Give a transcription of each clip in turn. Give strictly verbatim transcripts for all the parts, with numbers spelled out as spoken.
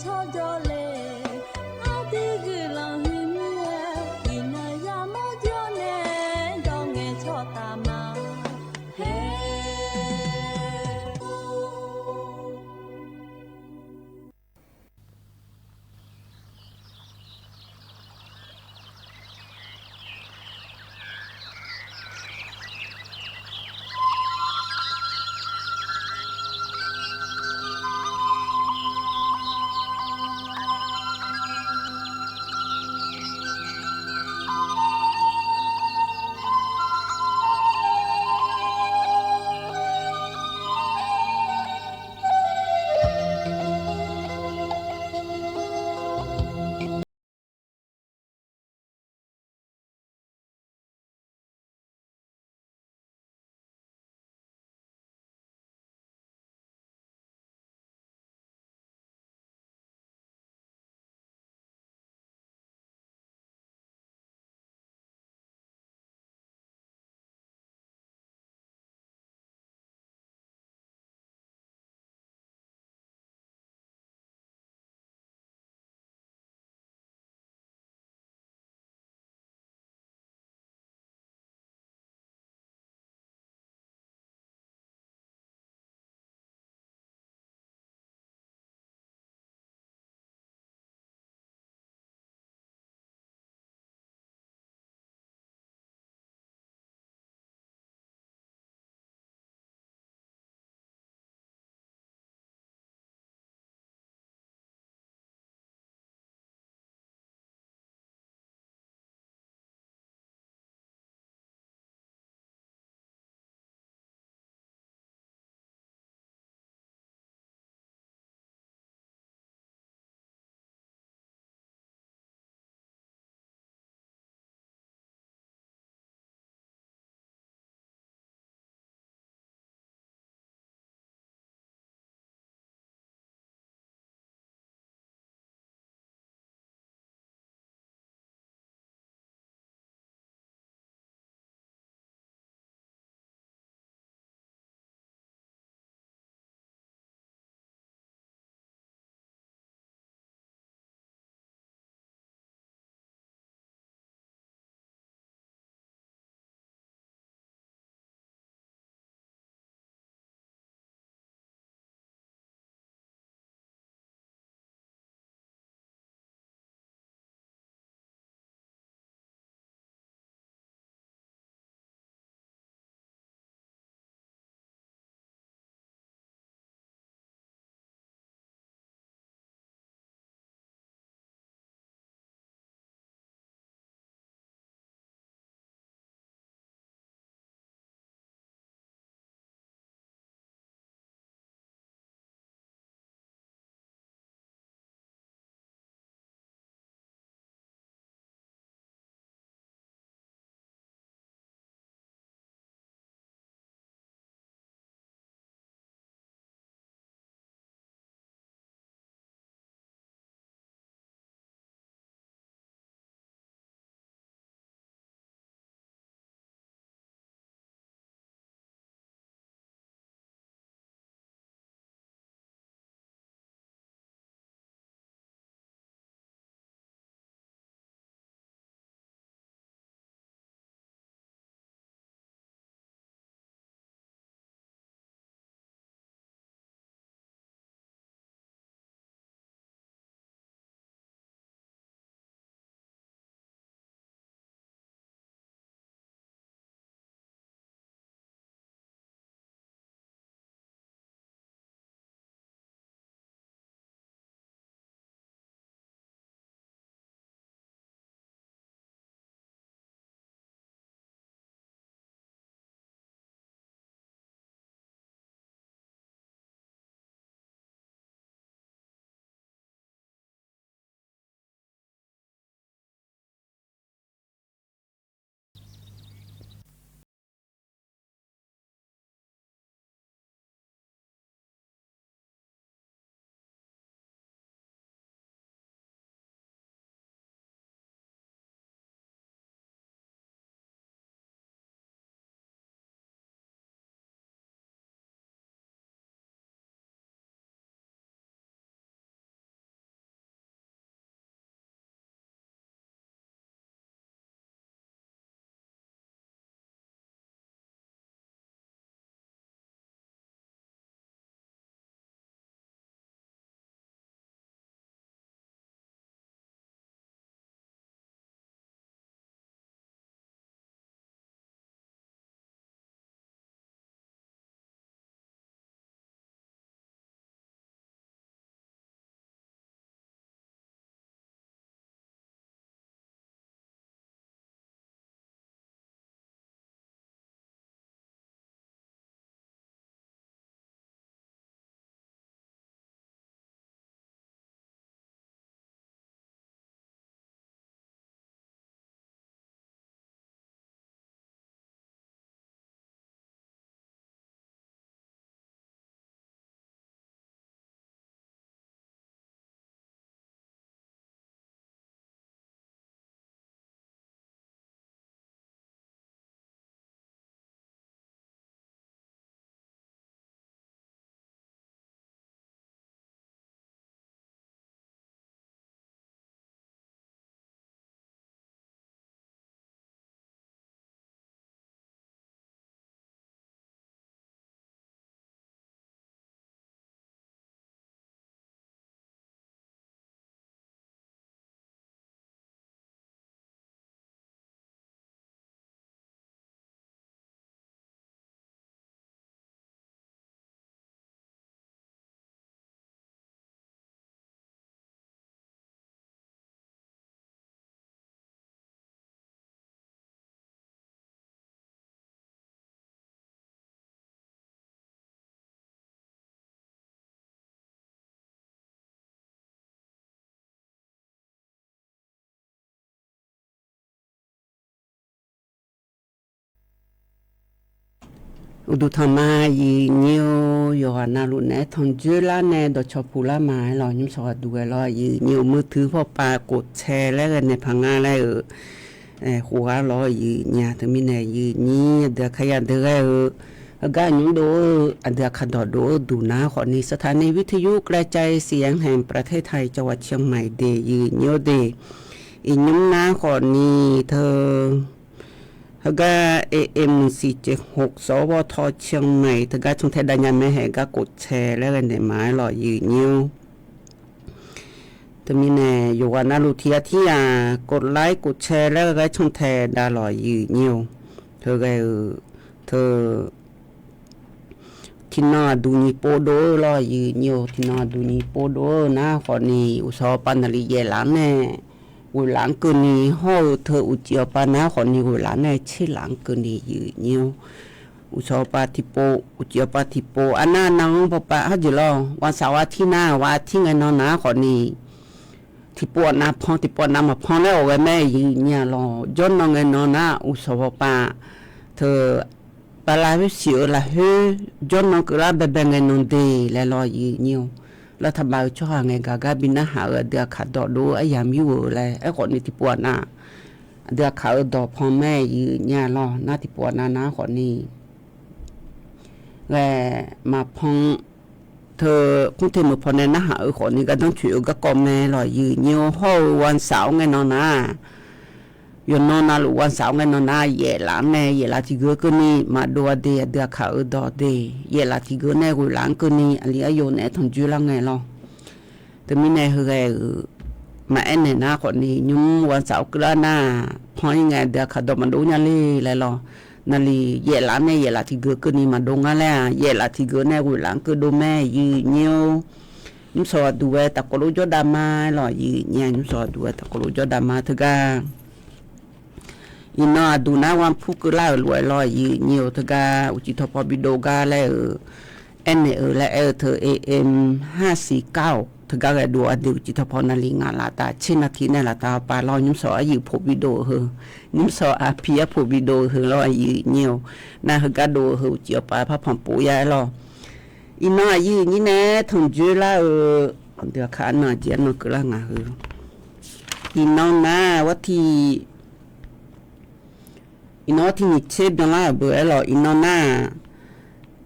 tawrjawr le. Aqdui guiqlanq huiq mir-aer iqnan yamawr jawr nae dawq ngaeqcawq taf ma. Hae. Uqduq tanqma, aqyuif nyir-or, yawqghaq navluf naeq-aer tanqdzoer lar nae dawqcawq puq lar ma-aer lawq. Nymrshawq ghaqduq ghae lawr, aqyuif nyir-or, มือถือ pawpav กดแชร์ laer ghae naeq paq nga laer-euq khof ghaq lawr, aqyuif nyir-a. Teumirnae aqyuif nyir aqdui aqkaq yadeuq ghae-eu heugar nymr dov-eu aqdui aqkaq dawq dov-eu duq nar khawfni สถานีวิทยุกระจายเสียงแห่งประเทศไทย จังหวัดเชียงใหม่ de, aqyuif nyir-or de, iqnymr nar khawfni teu heugar A M สี่เจ็ดหก สวท เชียงใหม่ teugar cantae dav nya mae haeq gar กดแชร์ laer ghae naeq ma-aer lawq, aqyuif nyir-or. Teumirnae yawqghaq navluf tiq ghaq tir ghaq กดไลค์ กดแชร์ laer ghae cantae dav lawq, aqyuif nyir-or. Teughae-eu teu tiqnan aqduq nyiq pov dov-eu lawr, aqyuif nyir-or. Tiqnan aqduq nyiq pov dov-eu nar khawfni uqshawq pav naqli yaef laf-anr nae ghoeq laf-anr keuvni hawr-eu teu uqcif awqpav nar khawfni ghoeq laf-anr nae tser laf-anr keuvni, aqyuif nyir-or. Uqshawq pav tiqpov, uqcif awqpav tiqpov, arnar nav-anr pawpav harjeq lawr, วันเสาร์อาทิตย์ nar, วันอาทิตย์ ngae nan nar khawfni tiqpov aqnav pan, tiqpov aqnav maqpan laer awq ghae mae, aqyuif nyir-a lawq. Jawrnan ngae nan nar uqshawq pawpav teu bala khoer siq-eu lafkhoer jawrnan keuvlar baebae ngae nan de laer lawr, aqyuif nyir-or. Lartaqbaq-eu tsawrhaq ngaeqgaq gar bi narhaq-eu aqdui aqkaq dawq dov-eu aryamq yur-eu laer aerkhawfni tiqpov aqnav aqdui aqkaq-eu dawq pan mae, aqyuif nyir-a lawq. Nar tiqpov aqnav nar khawfni ghae maqpan teu กรุงเทพ meuq paw nae narhaq-eu khawfni gardanr coeq-eu garkawv mae lawq, aqyuif nyir-or. Hawr-eu วันเสาร์ ngae nan nar, yawqnan navluf วันเสาร์ ngae nan nar yaef laf-anr nae yaef laf tiqgeu keuvni maqdov-a de, aqdui aqkaq-eu dawq de, yaef laf tiqgeu nae ghoeq laf-anr keuvni aqli aryo naeq-aer tanqdzoer lar ngae lawr. Teumirnae heughae-euq maqaer naeq nar khawfni nymr วันเสาร์ keuvlar nar pan-ir ngae aqdui aqkaq dawq maqdov nya le laer lawr. Naqli yaef laf-anr nae yaef laf tiqgeu keuvni maqdov ngar laer-aq, yaef laf tiqgeu nae ghoeq laf-anr keuv dov mae, aqyuif nyir-or. Nymrshawq ghaqduq ghae tafkawv lof jawrdav ma-aer lawq, aqyuif nyir-a. Nymrshawq ghaqduq ghae tafkawv lof jawrdav ma teugar iqnan aqduq nar วันพุธ keuvlar-euq lof-aer lawr, aqyuif nyir-or. Teugar uqcif tawqpaw bi dov gar laer-euq aernaeq-eu laer aer-eu teu A M ห้าสี่เก้า teugar ghae dov-a de, uqcif tawqpaw naqli ngaq laf taf tser navtiq nae laf taf pav lawr, nymrshawq aryuif poq bi dov-eu heu, nymrshawq aqpi arpoq bi dov-eu heu lawr, aqyuif nyir-or. Nar heugar dov-eu heu uqcif awqpav parpanq pov ya-aer lawr. Iqnan aqyuif nyir nae tanqdzoer lar-eu aqdui aqkaq arnan aqjeq arnan keuvlar ngaq heu. Iqnan nar wartiq, iqnan wartiq nyiq tser byanlar-euq beu-aer lawq. Iqnan nar,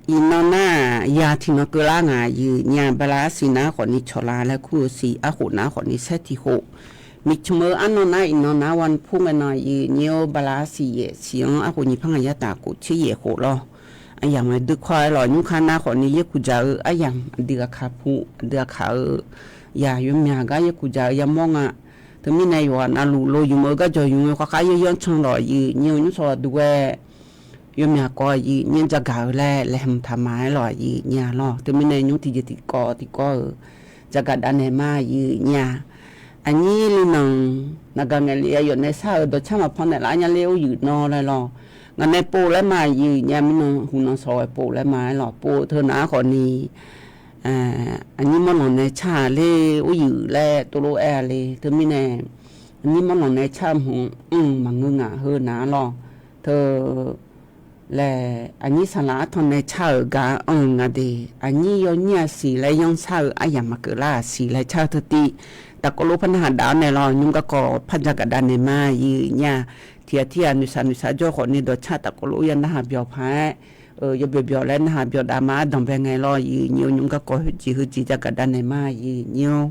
iqnan nar-aq ya tiqnan keuvlar ngaq, aqyuif nyir-a. Bala arsiq nar khawfni cawqla laer kur-eu siq, arkhof nar khawfni saer tiq khof. Miqcmq-eu arnan nar iqnan nar วันพุธ ngae nan, aqyuif nyir-or, bala arsiq yaef siq-anr arkhof nyiq par ngaq yar taf khof tser yaef khof lawr. Aryamq-aer dui kawr-aer lawq, nymrkar nar khawfni yaerkuq dzaq-eu aryamq aqdui aqkaq pu, aqdui aqkaq-eu yaq yawmyaq gar yaerkuq dzaq-eu yamawr nga. Teumirnae yawqghaq navluf lo ymq-eu gar jawq ymq-eu khawf khar yaeryanr can lawq, aqyuif nyir-or. Nymrshawq ghaqduq ghae yawmyaq kawv aqyuif nyir-anr jagaq-eu laer laeqhmq taq ma-aer lawq, aqyuif nyir-a lawr. Teumirnae nymr tiqjeq tiqkawv tiqkawv-euq jagaq dav naeq ma, aqyuif nyir-a. Aqnyir li nanq naqgaq ngaeqli aqyawf nae shar-euq dawqcar maqpan naeqlar nya ler, uryuif nan laer lawq. Ngaq nae pov laer ma, aqyuif nyir-a. Mirnan huq nan shawq-aer pov laer ma-aer lawq. Pov teu nar khawfni aqnyir mawrlanq nae car-a ler, uryuif laer tovlof-aer-a le. Teumirnae aqnyir mawrlanq nae car-eu hmq-anr maqngeur ngaq heu nar lawr. Teu laer aqnyir saqlaq artan nae car-euq gaq-anr anr-eu nga de, aqnyir yawnyir-aq siq laer yanr shar-eu aryamq maqkeuvlar-aq siq laer car-eu teu tiv. Tafkawv lof par narhaq daf-awr nae lawr, nymr garkawv par jagaq dav naeq ma, aqyuif nyir-a. Tiq ghaq tir ghaq noeqshaq noeqshaq jawr khawfni dawqcar tafkawv lof ya narhaq byawq paq-aer, yawbyawq byawq laer narhaq byawq dav ma ardanqbae ngae lawr, aqyuif nyir-or. Nymr garkawv heujeq heujeq jagaq dav naeq ma, aqyuif nyir-or.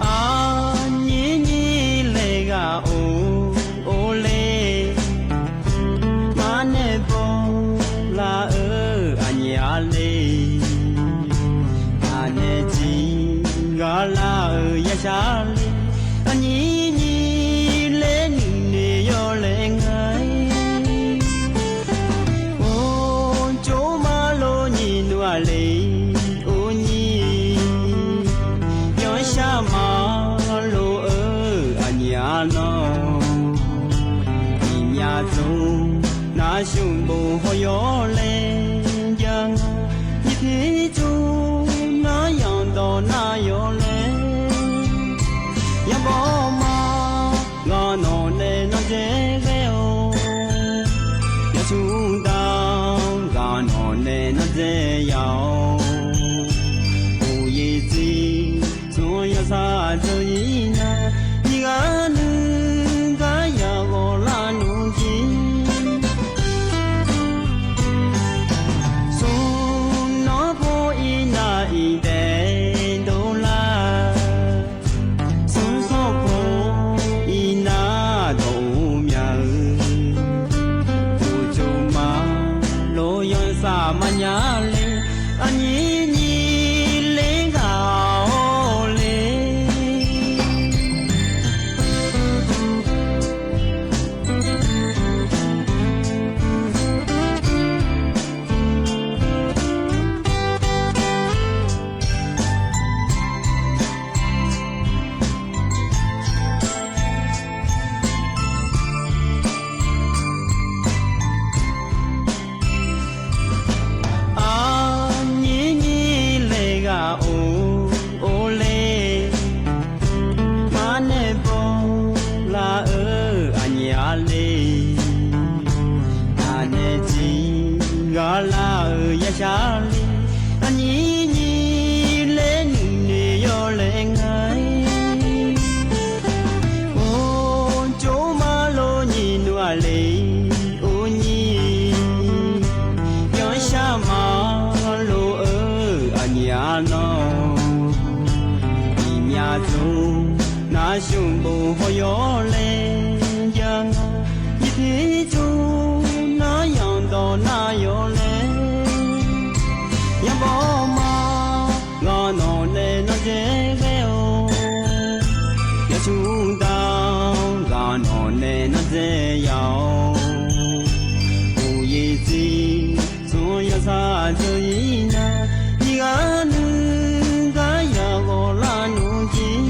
Aqnyir nyir le ghaq or or le. Aqtsu nar shmq bof haw yawr laer jav nga, yirtir tsov nar yandawq nar yawr laer, yarbawr ma ghaq nawq nae nar dzae ghae-awr, yawshur da ghaq nawq nae nar dzae ya-awr, uqyif tsi tsmq yawsar dzeur-ir nar, nyiq ghaq nuiv gar ya ghawq lar nmr jir, smq nawr paw-ir nar-iq daef dov lar, smq sanr paw-ir nar dawq-eu mya-eu, uqcuf ma lof yawsar maqnya le, aqnyir nyir ler ghaq-awr le. Aqnyir nyir laer ghaq or or le, maqnaeq baw lar-eu aqnyir-a le, aqnaeq tiq ghaq lar-eu yashar le, aqnyir nyir laer nuinoeq yawlaeq nga. Or jov ma lof nyiq nmr-aq le, or nyir yawshar ma lof-eu aqnyir-a nawr, iqmyaq tsov nar shmq bof haw yawr laer jav nga, yirtir tsov nar yandawq nar yawr laer, yarbawr ma ghaq nawq nae nar dzae ghae-awr, yawshur da ghaq nawq nae nar dzae ya-awr, uqyif tsi tsmq yawsar dzeur-ir nar, nyiq ghaq nuiv gar ya ghawq lar nmr jir,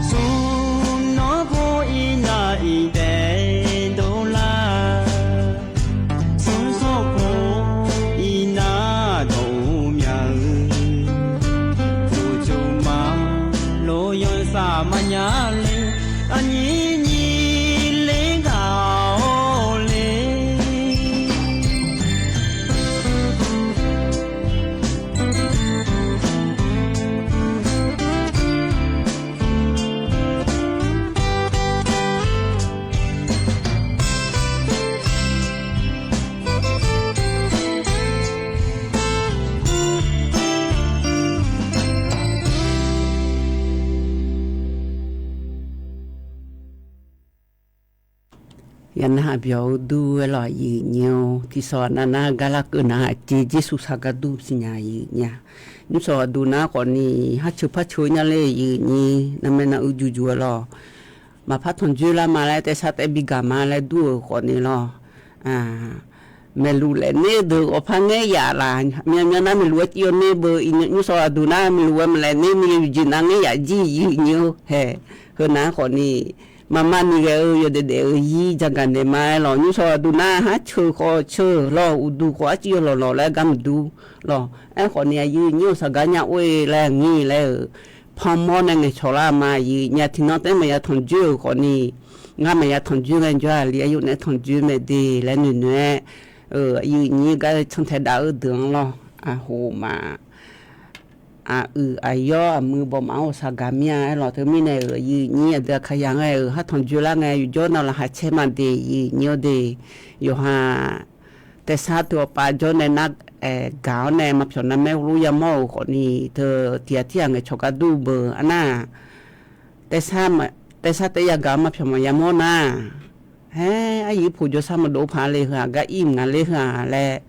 smq nawr paw-ir nar-iq daef dov lar, smq sanr paw-ir nar dawq-eu mya-eu, uqcuf ma lof yawsar maqnya le, aqnyir nyir ler ghaq-awr le. Yawqnan-aq byawq-eu dur-aer lawq, aqyuif aqnyir-or. Tiqsawq aqnav nar gar larkeuv nar-aq, aqjeq jershuq sar gar dur siqnya, aqyuif aqnyir-a. Nymrshawq aqduq nar khawfni, harceuq parceuq nya le, aqyuif aqnyir, narmaer nar uir juq juq-aer lawq. Maqpar tanqjoer lar ma laer, taef sar taef bi gaq ma laer dur-euq khawfni lawq. Maeqluq laef ner-eu deuq ghawqpar ngaer yaf laf, myavmyav nar maeqluq-aer civ-awr ner beu, nymrshawq aqduq nar maeqluq-aer maqlaef ner ni yawqjeq nav ngaer yaf jir, aqyuif aqnyir-or. Hae, heunav-aer khawfni, maqma ni ghae-eu yawdaef daef-eu zir jagaq naeq ma-aer lawq. Nymrshawq aqduq nar har ceuq khawf ceuq lawq, uqduq khawf arcuiv yawlawq lawq laer gar maqdur lawq. Aerkhawfni aqyuif aqnyir-euq saqgar nya or-e laer ngir laer-euq, panmawr nae ngaeqcawq lar ma, aqyuif aqnyir-a. Tiqnan taef-aer maqya tanqjoer-euq khawfni, ngar maqya tanqjoer ngae jawr-aq, li aqyawf nae tanqjoer mae de laer noeqnoeq-aer, aqyuif aqnyir gar cantae dav-eu deuq-anr lawq. Aqhof ma aq-uiq aqyawr aqmuiq bawq maf-anr ghawqshaq gaq mir-a. Aerlawq teumirnae-euq aqyuif aqnyir aqdui aqkaqyaq ngae-euq har tanqjoer lar ngae, yawqjawr navlaqkhaq caer ma de, aqyuif aqnyir-or de. Yawqha taef sar teu ghawqpav jawr nae nar, gaq-awr nae maqpyawq narmaer heulof yamawr-euq khawfni, teu tiq ghaq tirghaq ngaeqcawq gar dur beu arnar, taef sar taef yagaq-anr maqpyawq maqya mawr nar, haer, aqyuif poq jawrsar maqdov paq le heu-aq, gar ir mq nga ler heu-aq laer,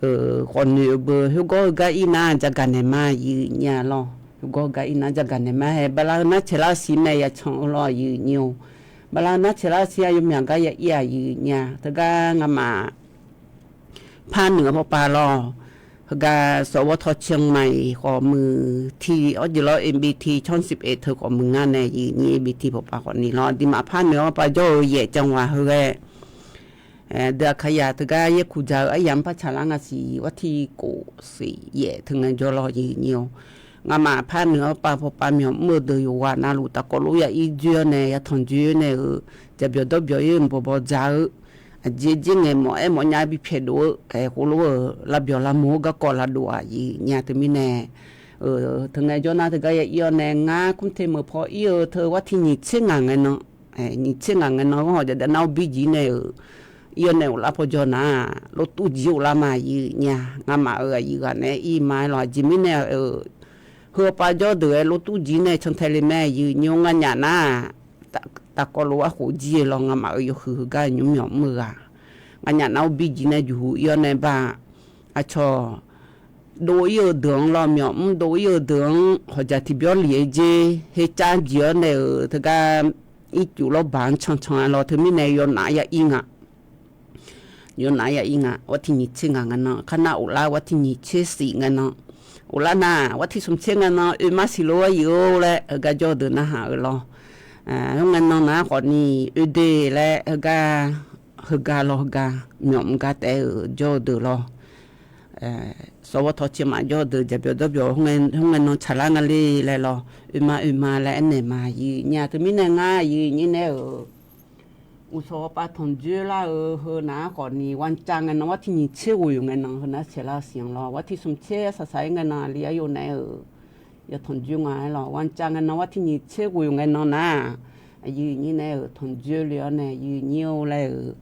khawf noeq-eu beu, khoergawr-eu gar ir nar jagaq naeq ma, aqyuif aqnyir-a lawq. Khoergawr-eu gar ir nar jagaq naeq ma. Hae, bala heu nar caelar siq mae, ya can-eu lawq, aqyuif aqnyir-or. Bala heu nar caelar siq-a, yawmyaq gar ya ir-a, aqyuif aqnyir-a. Teugar ngamaf par nuiq-a pawpav lawq. Heugar สวท. เชียงใหม่ khawf muiq tiq awr jeq lawr, เอ็มบีที ช่องสิบเอ็ด teu khawf muiq ngar nae, aqyuif nyir เอ็มบีที pawqpav khawf ni lawr, aqduimaf par noeq-awr par jawr-eu yaeq jan ghaq heu ghae, deuq aqkaqyaq teugar yaerkuq dzaq-eu aryamq par tsaqlar nga siq, awr tiq kof siq yaef teu ngae jawr lawr, aqyuif nyir-or. Ngamaf par noeq-awr par pawqpav myawf mr-eu deuq yawqghaq navluf tafkawv lof ya ir dzoer-awr nae, ya tanq dzoer nae-euq, jaqbyawq dawrbyawq ir-eu bawqbaw dzaq-eu, aqjeq jeq ngaeq mawf-aer mawf nya bipyaeq dof-eu, aerkhof lof-euq lavbyawq lavmur-eu garkawv lavdof-aq, aqyuif nyir-a. Teumirnae, teu ngae jawr nar teugar ya ir-awr nae, ngar kumr te meuq paw ir-eu teu war tiq nyiq tser ngaq ngae nan, nyiq tser ngaq ngae nan, ghanr hawq jadav nar urbir jir nae-euq, ir-awr nae ghoflar paw jawr nar, lortuv jir ghoflar ma, aqyuif nyir-a. Ngamaf-euq aqyuif ghaq naeq-aer ir ma-aer lawq, aqjeq mirnae-euq, heu pav jawr deuq-aer lortuv jir nae cantae le mae, aqyuif nyir-or. Nganyaf nar, tafkawv lof-aer khof jir-eu lawr, ngamaf-euq yawhuiq heugar nymr myawf mr-eu ghaq, nganyaf nar urbir jir nae juqhuq ir-awr nae ba, aqcawq dov ir-eu deuq-anr lawr, myawf mr dov ir-eu deuq-anr hawqjaq tiqbyawr lif-aer jer, her cav jeq-awr nae-euq teugar ircuf lawrbaq-anr cancan-aer lawr, teumirnae yawnaf ya ir nga. Yawnaf ya ir nga, war tiq nyiq tser ngaq ngae nan, kar nar ghoflar war tiq nyiq tser shif ngae nan, ghoflar nar war tiq smq tser ngae nan oe mar siq lof-aer yuf-or laer heugar jawr-eu deuq narhaq-euq lawr. Khoerngae nan nar khawf ni oe de laer heugar, heugar lawr heugar myawf mr gar taef-aer-euq jawr-eu deuq lawr. สวท. เชียงใหม่ jawr-eu deuq jaqbyawq dawrbyawq khoerngae nan tsaqlar nga le laer lawr, oe mar oe mar laer aernaeq ma, aqyuif nyir-a. Teumirnae ngar aqyuif nyir nae-euq สวท. ปา tanqdzoer lar-eu heu nar khawf ni วันจันทร์ ngae nan war tiq nyiq tser ghoeq ngae nan heu nar caeqlar siq-anr lawr, war tiq smq tser saqsaq-ir ngae nan aqli aqyawf nae-euq ya tanqdzoer nga-aer lawr, วันจันทร์ ngae nan war tiq nyiq tser ghoeq ngae nan nar, aqyuif nyir nae-euq tanqdzoer le-awr nae, aqyuif nyir-or laer-euq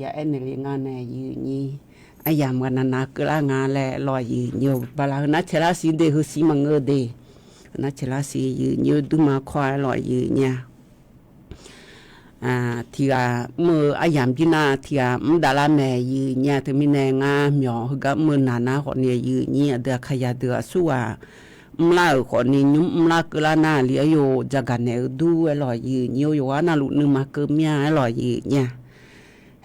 ya aernaeq le nga nae, aqyuif nyir aryamq ghaq navnav keuvlar nga laer lawr, aqyuif nyir-or. Bala heu nar caeqlar siq de, heu siq maqngeur de, heu nar caeqlar siq, aqyuif nyir-or. Durma kawr-aer lawr, aqyuif nyir-a. Tiq ghaq mr-eu aryamq jir nar tiq ghaq mr davlar mae, aqyuif nyir-a. Teumirnae ngar myawq heugar mr-eu naq nar khawf ni, aqyuif nyir aqdui aqkaqyaq deuq aqsurghaq mrlar-euq khawf ni, nymr mrlar keuvlar nar aqli aqyawf jagaq naeq-eu dur-aer lawr, aqyuif nyir-or. Yawqghaq navluf nuima keuv mir-a-aer lawr, aqyuif nyir-a.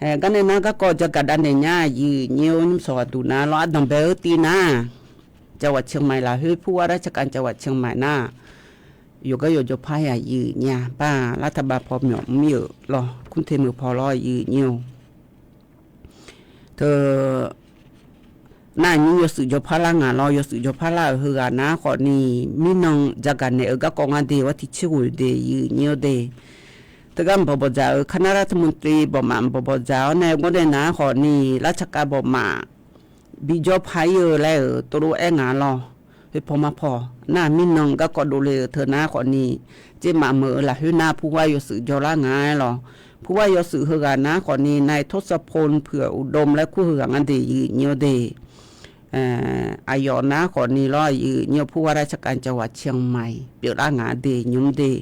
Haeq, garnae nar garkawv jagaq dav naeq nya, aqyuif nyir-or. Nymr sawq ghaq duq nar lawr, ardanq bae-eu tiv nar, จังหวัดเชียงใหม่ lafkhoer ผู้ว่าราชการจังหวัดเชียงใหม่ nar, yawqgar yawqjawr par-aer aqyuif nyir-a. Bar lar taqbav paw myawf mr-ir-euq lawr, kumr te meuq paw lawr, aqyuif nyir-or. Teu nar nymr yawshuif jawr par lar ngaq lawr, yawshuif jawr par lar-euq heughaq nar khawf ni, mirnan jagaq naeq-eu garkawv ngar de, war tiq tser ghoeq de, aqyuif nyir-or de. Teugar mq bawq bawq dzaq-euq คณะรัฐมนตรี bawqmaf mq bawq bawq dzaq-awr nae, gawrdae nar khawf ni, lar tsaqkav bawqmaf bijawr par-ir-eu laer-euq tov lof-aer ngaq lawr. Khoerpaw mar paw nar mirnan garkawv dovle-euq teu nar khawf ni, tsermaf meuq-eu lafkhoer nar ผู้ว่า yawshuif jawrlar nga-aer lawr. ผู้ว่า yawshuif heughaq nar khawf ni, นายทศพล เผื่ออุดม laer kur heughaq ngar de, aqyuif nyir-or de. Aqyawf nar khawf ni lawr, aqyuif nyir-or. ผู้ว่าราชการจังหวัดเชียงใหม่ pyeuflar ngaq de, nymr de.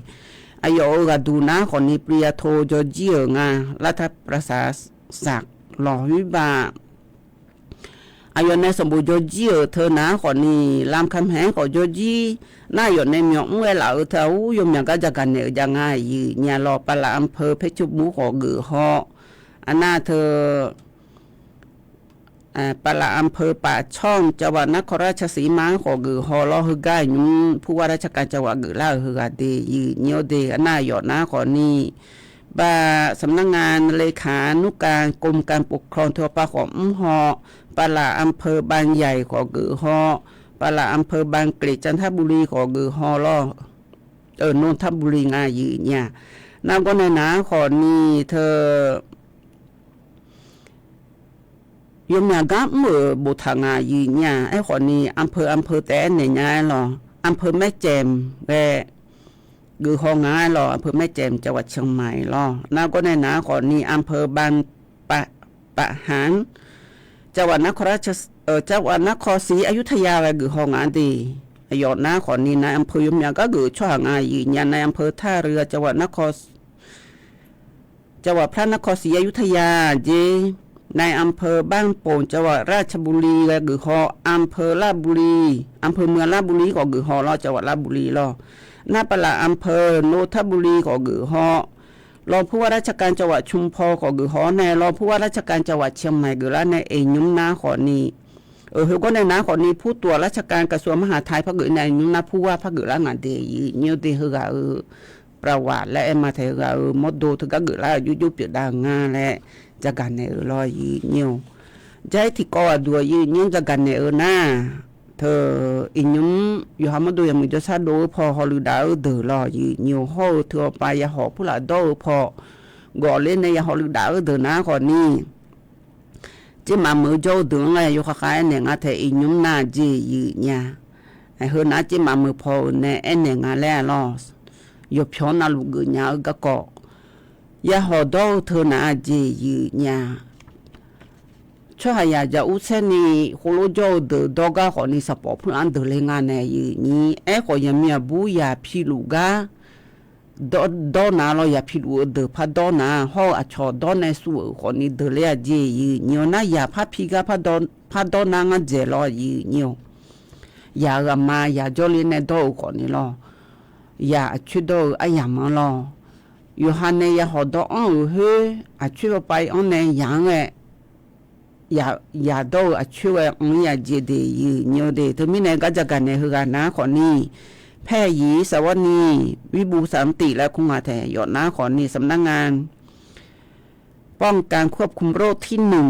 Aqyawf-euq ghaqduq nar khawf ni, ปริญญาโท jawrjir-euq nga, รัฐประศาสตร์ lawq, วิบา aqyawf nae sanqbof jawrjir-euq teu nar khawf ni, รามคำแหง khawf jawrjir nar, aqyawf nae myawq mr-aer laf-euq teu-aq, ur yawmyaq gar jagaq naeq-euq jav nga, aqyuif nyir-a lawr. ประหลัดอำเภอเพชรบูรณ์ khawf geuf haw, aqnav teu ประหลัดอำเภอปากช่อง จังหวัดนครราชสีมา khawf geuf haw lawr, heugar nymr ผู้ว่าราชการจังหวัด geuflar-euq heughaq de, aqyuif nyir-or de. Aqnav aqyawf nar khawf ni, สำนักงานเลขานุการกรมการปกครอง teu pav khawf mr haw, ประหลัดอำเภอบางใหญ่ khawf geuf haw, ประหลัดอำเภอบางเกร็ด จันทบุรี khawf geuf haw lawr, นนทบุรี nga, aqyuif nyir-a. Nar gawrnae nar khawf ni teu yawmyaq gar mr-euq boftaq nga, aqyuif nyir-a. Aerkhawf ni, อำเภอ อำเภอ taef-aer naeq nya-aer lawr, อำเภอแม่แจ่ม ghae geuf haw nga-aer lawr, อำเภอแม่แจ่ม จังหวัดเชียงใหม่ lawr. Nar gawrnae nar khawf ni, อำเภอบางปะ ปะหัน จังหวัดนครราช จังหวัดนครศรีอยุธยา ghae geuf haw nga de. Aqyawf nar khawf ni, นายอำเภอ yawmyaq gar geuf-eu tsawrhaq nga, aqyuif nyir-a. นายอำเภอท่าเรือ จังหวัดนคร จังหวัดพระนครศรีอยุธยา jer, นายอำเภอบ้านโป่ง จังหวัดราชบุรี ghae geuf haw, อำเภอราชบุรี อำเภอเมืองราชบุรี khawf geuf haw lawr, จังหวัดราชบุรี lawr. Nar ประหลัดอำเภอ นนทบุรี khawf geuf haw, รองผู้ว่าราชการจังหวัดชุมพร khawf geuf haw-awr nae, รองผู้ว่าราชการจังหวัดเชียงใหม่ geuflar nae, aqnymr nar khawf ni, Heugawr nae nar khawfni ผู้ตรวจราชการกระทรวงมหาดไทย par geuf nae nymr nar ผู้ว่า par geuflar ngaq de, aqyuif nyir-eu de heughaq-euq ประวัติ laer aer ma taeq heughaq-euq mawrdo teugar geuflar-euq jovjov pyeufdav-eu nga laer jagaq naeq-euq lawr aqyuif nyir-eu. Jar-ir tiqkawv aqduq aqyuif nyir-anr jagaq naeq-eu nar, teu iqnymr yawqha mawrdo yawmuiq jawrshar dov-eu paw hawluiv dav-eu deuq lawr aqyuif nyir-eu, hawr-eu teu awqpav yahawq purlaf dawr-eu paw gawfler nae yahawq luiv dav-eu deuq nar khawfni, tsermaf meuq-eu jawr-eu deuq-anr ghae yawkhav khav aernaeq nga taeq iqnymr nar jeq aqyuif nyir-a. Heu nar tsermaf meuq paw-euq nae aernaeq nga laer-a lawr. Yawpyawq-anr navluf geufnya-eu garkawv yahawq dawr-eu teu nar-a jeq aqyuif nyir-a. Tsawrhaqzaq jaq ursaer ni khoerlof jawr-eu deuq dawr gar khawfni sanqpawf purlaf-anr deuq le nga nae aqyuif nyir. Aerkhawf yaqmiq aqbur yaq piluf gar dawr nar lawr, yaq piluf-eu deuq par dawr nar, hawr-eu aqcawq dawr nae suv-euq khawfni deuq ler-a jeq aqyuif nyir-eu nar, yaq par pi gar par dawr nar ngar dzaeq lawr aqyuif nyir-eu. Yaq-euq aqma yaq jawrler nae dawr-euq khawfni lawr. Yaq aqcoer dawr-eu aryamq-anr lawr. Yawqha nae yahawq dawr anr-euq khoer aqcoer bawpav-ir anr nae yaq-anr ghae yaq dawr-eu aqcoer ghae anr-ir-a jeq de aqyuif nyir-eu de. Teumirnae gar jagaq naeq heughaq nar khawfni, paer aqyuif saqwar ni, วิบูลย์สันติ laer kur nga taeq yawf nar khawfni สำนักงานป้องกันควบคุมโรคที่หนึ่ง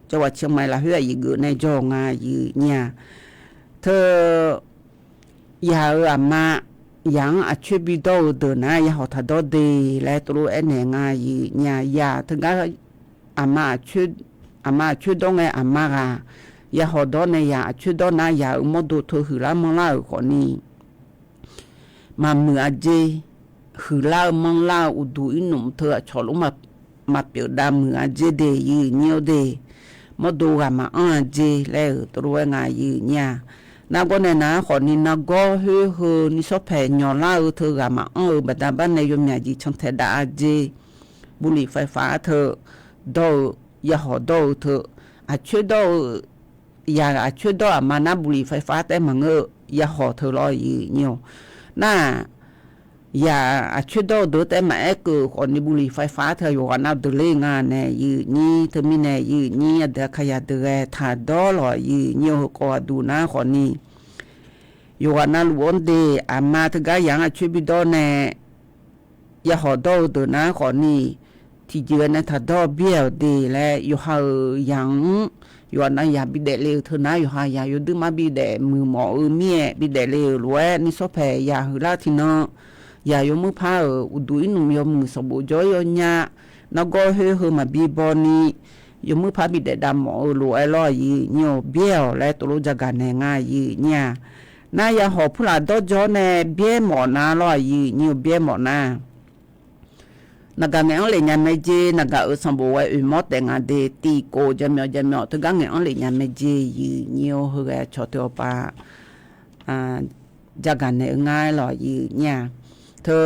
จังหวัดเชียงใหม่ lafkhoer aqyuif geuf nae jawr-eu nga aqyuif nyir-a. Teu yaq-euq aqma, yaq-anr aqcoer bidawr-eu deuq nar yahawq taqdawr de laer teulof aernaeq nga aqyuif nyir-a. Yaq teugar aqma aqcoer dawr ngae aqma ghaq yahawq dawr nae yaq aqcoer dawr nar yaq-euq mawrdo teu huiqlar manrlar-euq khawfni maqmuiq-a jeq, huiqlar-eu manrlar-eu uqduq irnmf teu aqcawq lof maqpyeuf dav muiq-a jeq de aqyuif nyir-eu de. Mawrdo ghaq maqanr-a jeq laer-euq teulof-aer nga aqyuif nyir-a. Nargawr nae nar khawfni nargawr khoer heu ni shawr paeq nyawqlar-eu teu ghaq maqanr-eu baqda bar nae yawmyaq jeq cantaeq dav-a jeq, บุหรี่ไฟฟ้า teu dawr-eu, yahawq dawr-eu teu, aqcoer dawr-eu, yaq aqcoer dawr aqma nar บุหรี่ไฟฟ้า taef maqngeur-eu yahawq teu lawr aqyuif nyir-eu. Nar-aq, yaq aqcoer dawr-eu deuq taef maqaer keuv-euq khawfni บุหรี่ไฟฟ้า teu yawqghaq nav deuq ler nga nae aqyuif nyir. Teumirnae aqyuif nyir aqdui aqkaq yaq deuq ghae taqdawr lawq aqyuif nyir-eu. Heukawv aqduq nar khawfni yawqghaq navluf-anr de, aqma teugar yaq-anr aqcoer bidawr nae yahawq dawr-eu deuq nar khawfni, tiqjeq-aer nae taqdawr byaer-awq de laer yawqha-euq yaq-anr, yawqha nav yaq bidaef le-euq teu nar yawqha yaq yawduirmar bidaef muiq mawf-eu mir-aer bidaef le-euq lof-aer ni shawr paeq yaq huiqlar tiqnan, yaq yawmuir par-euq uqduq irnmf yawmuiq sanqbof jawr-ir yawnya, nargawr khoer heu maqbi baw ni yawmuir par bidaef dav mawf-eu lof-aer lawr aqyuif nyir-eu. Byaer-awq laer teulof jagaq naeq nga aqyuif nyir-a. Nar yahawq purlaf dawr jawr nae byaer mawf nar lawr aqyuif nyir-eu. Byaer mawf nar naqgaq ngaeq-anr lef nya mae jeq, naqgaq-euq sanqbof ghae oeq mawr taef nga de, tiq kof jaqmyawf jaqmyawf teugar ngaeq-anr lef nya mae jeq aqyuif nyir-eu. Heughae aqcawq teu awqpav jagaq naeq-eu ngar-aer lawq aqyuif nyir-a. Teu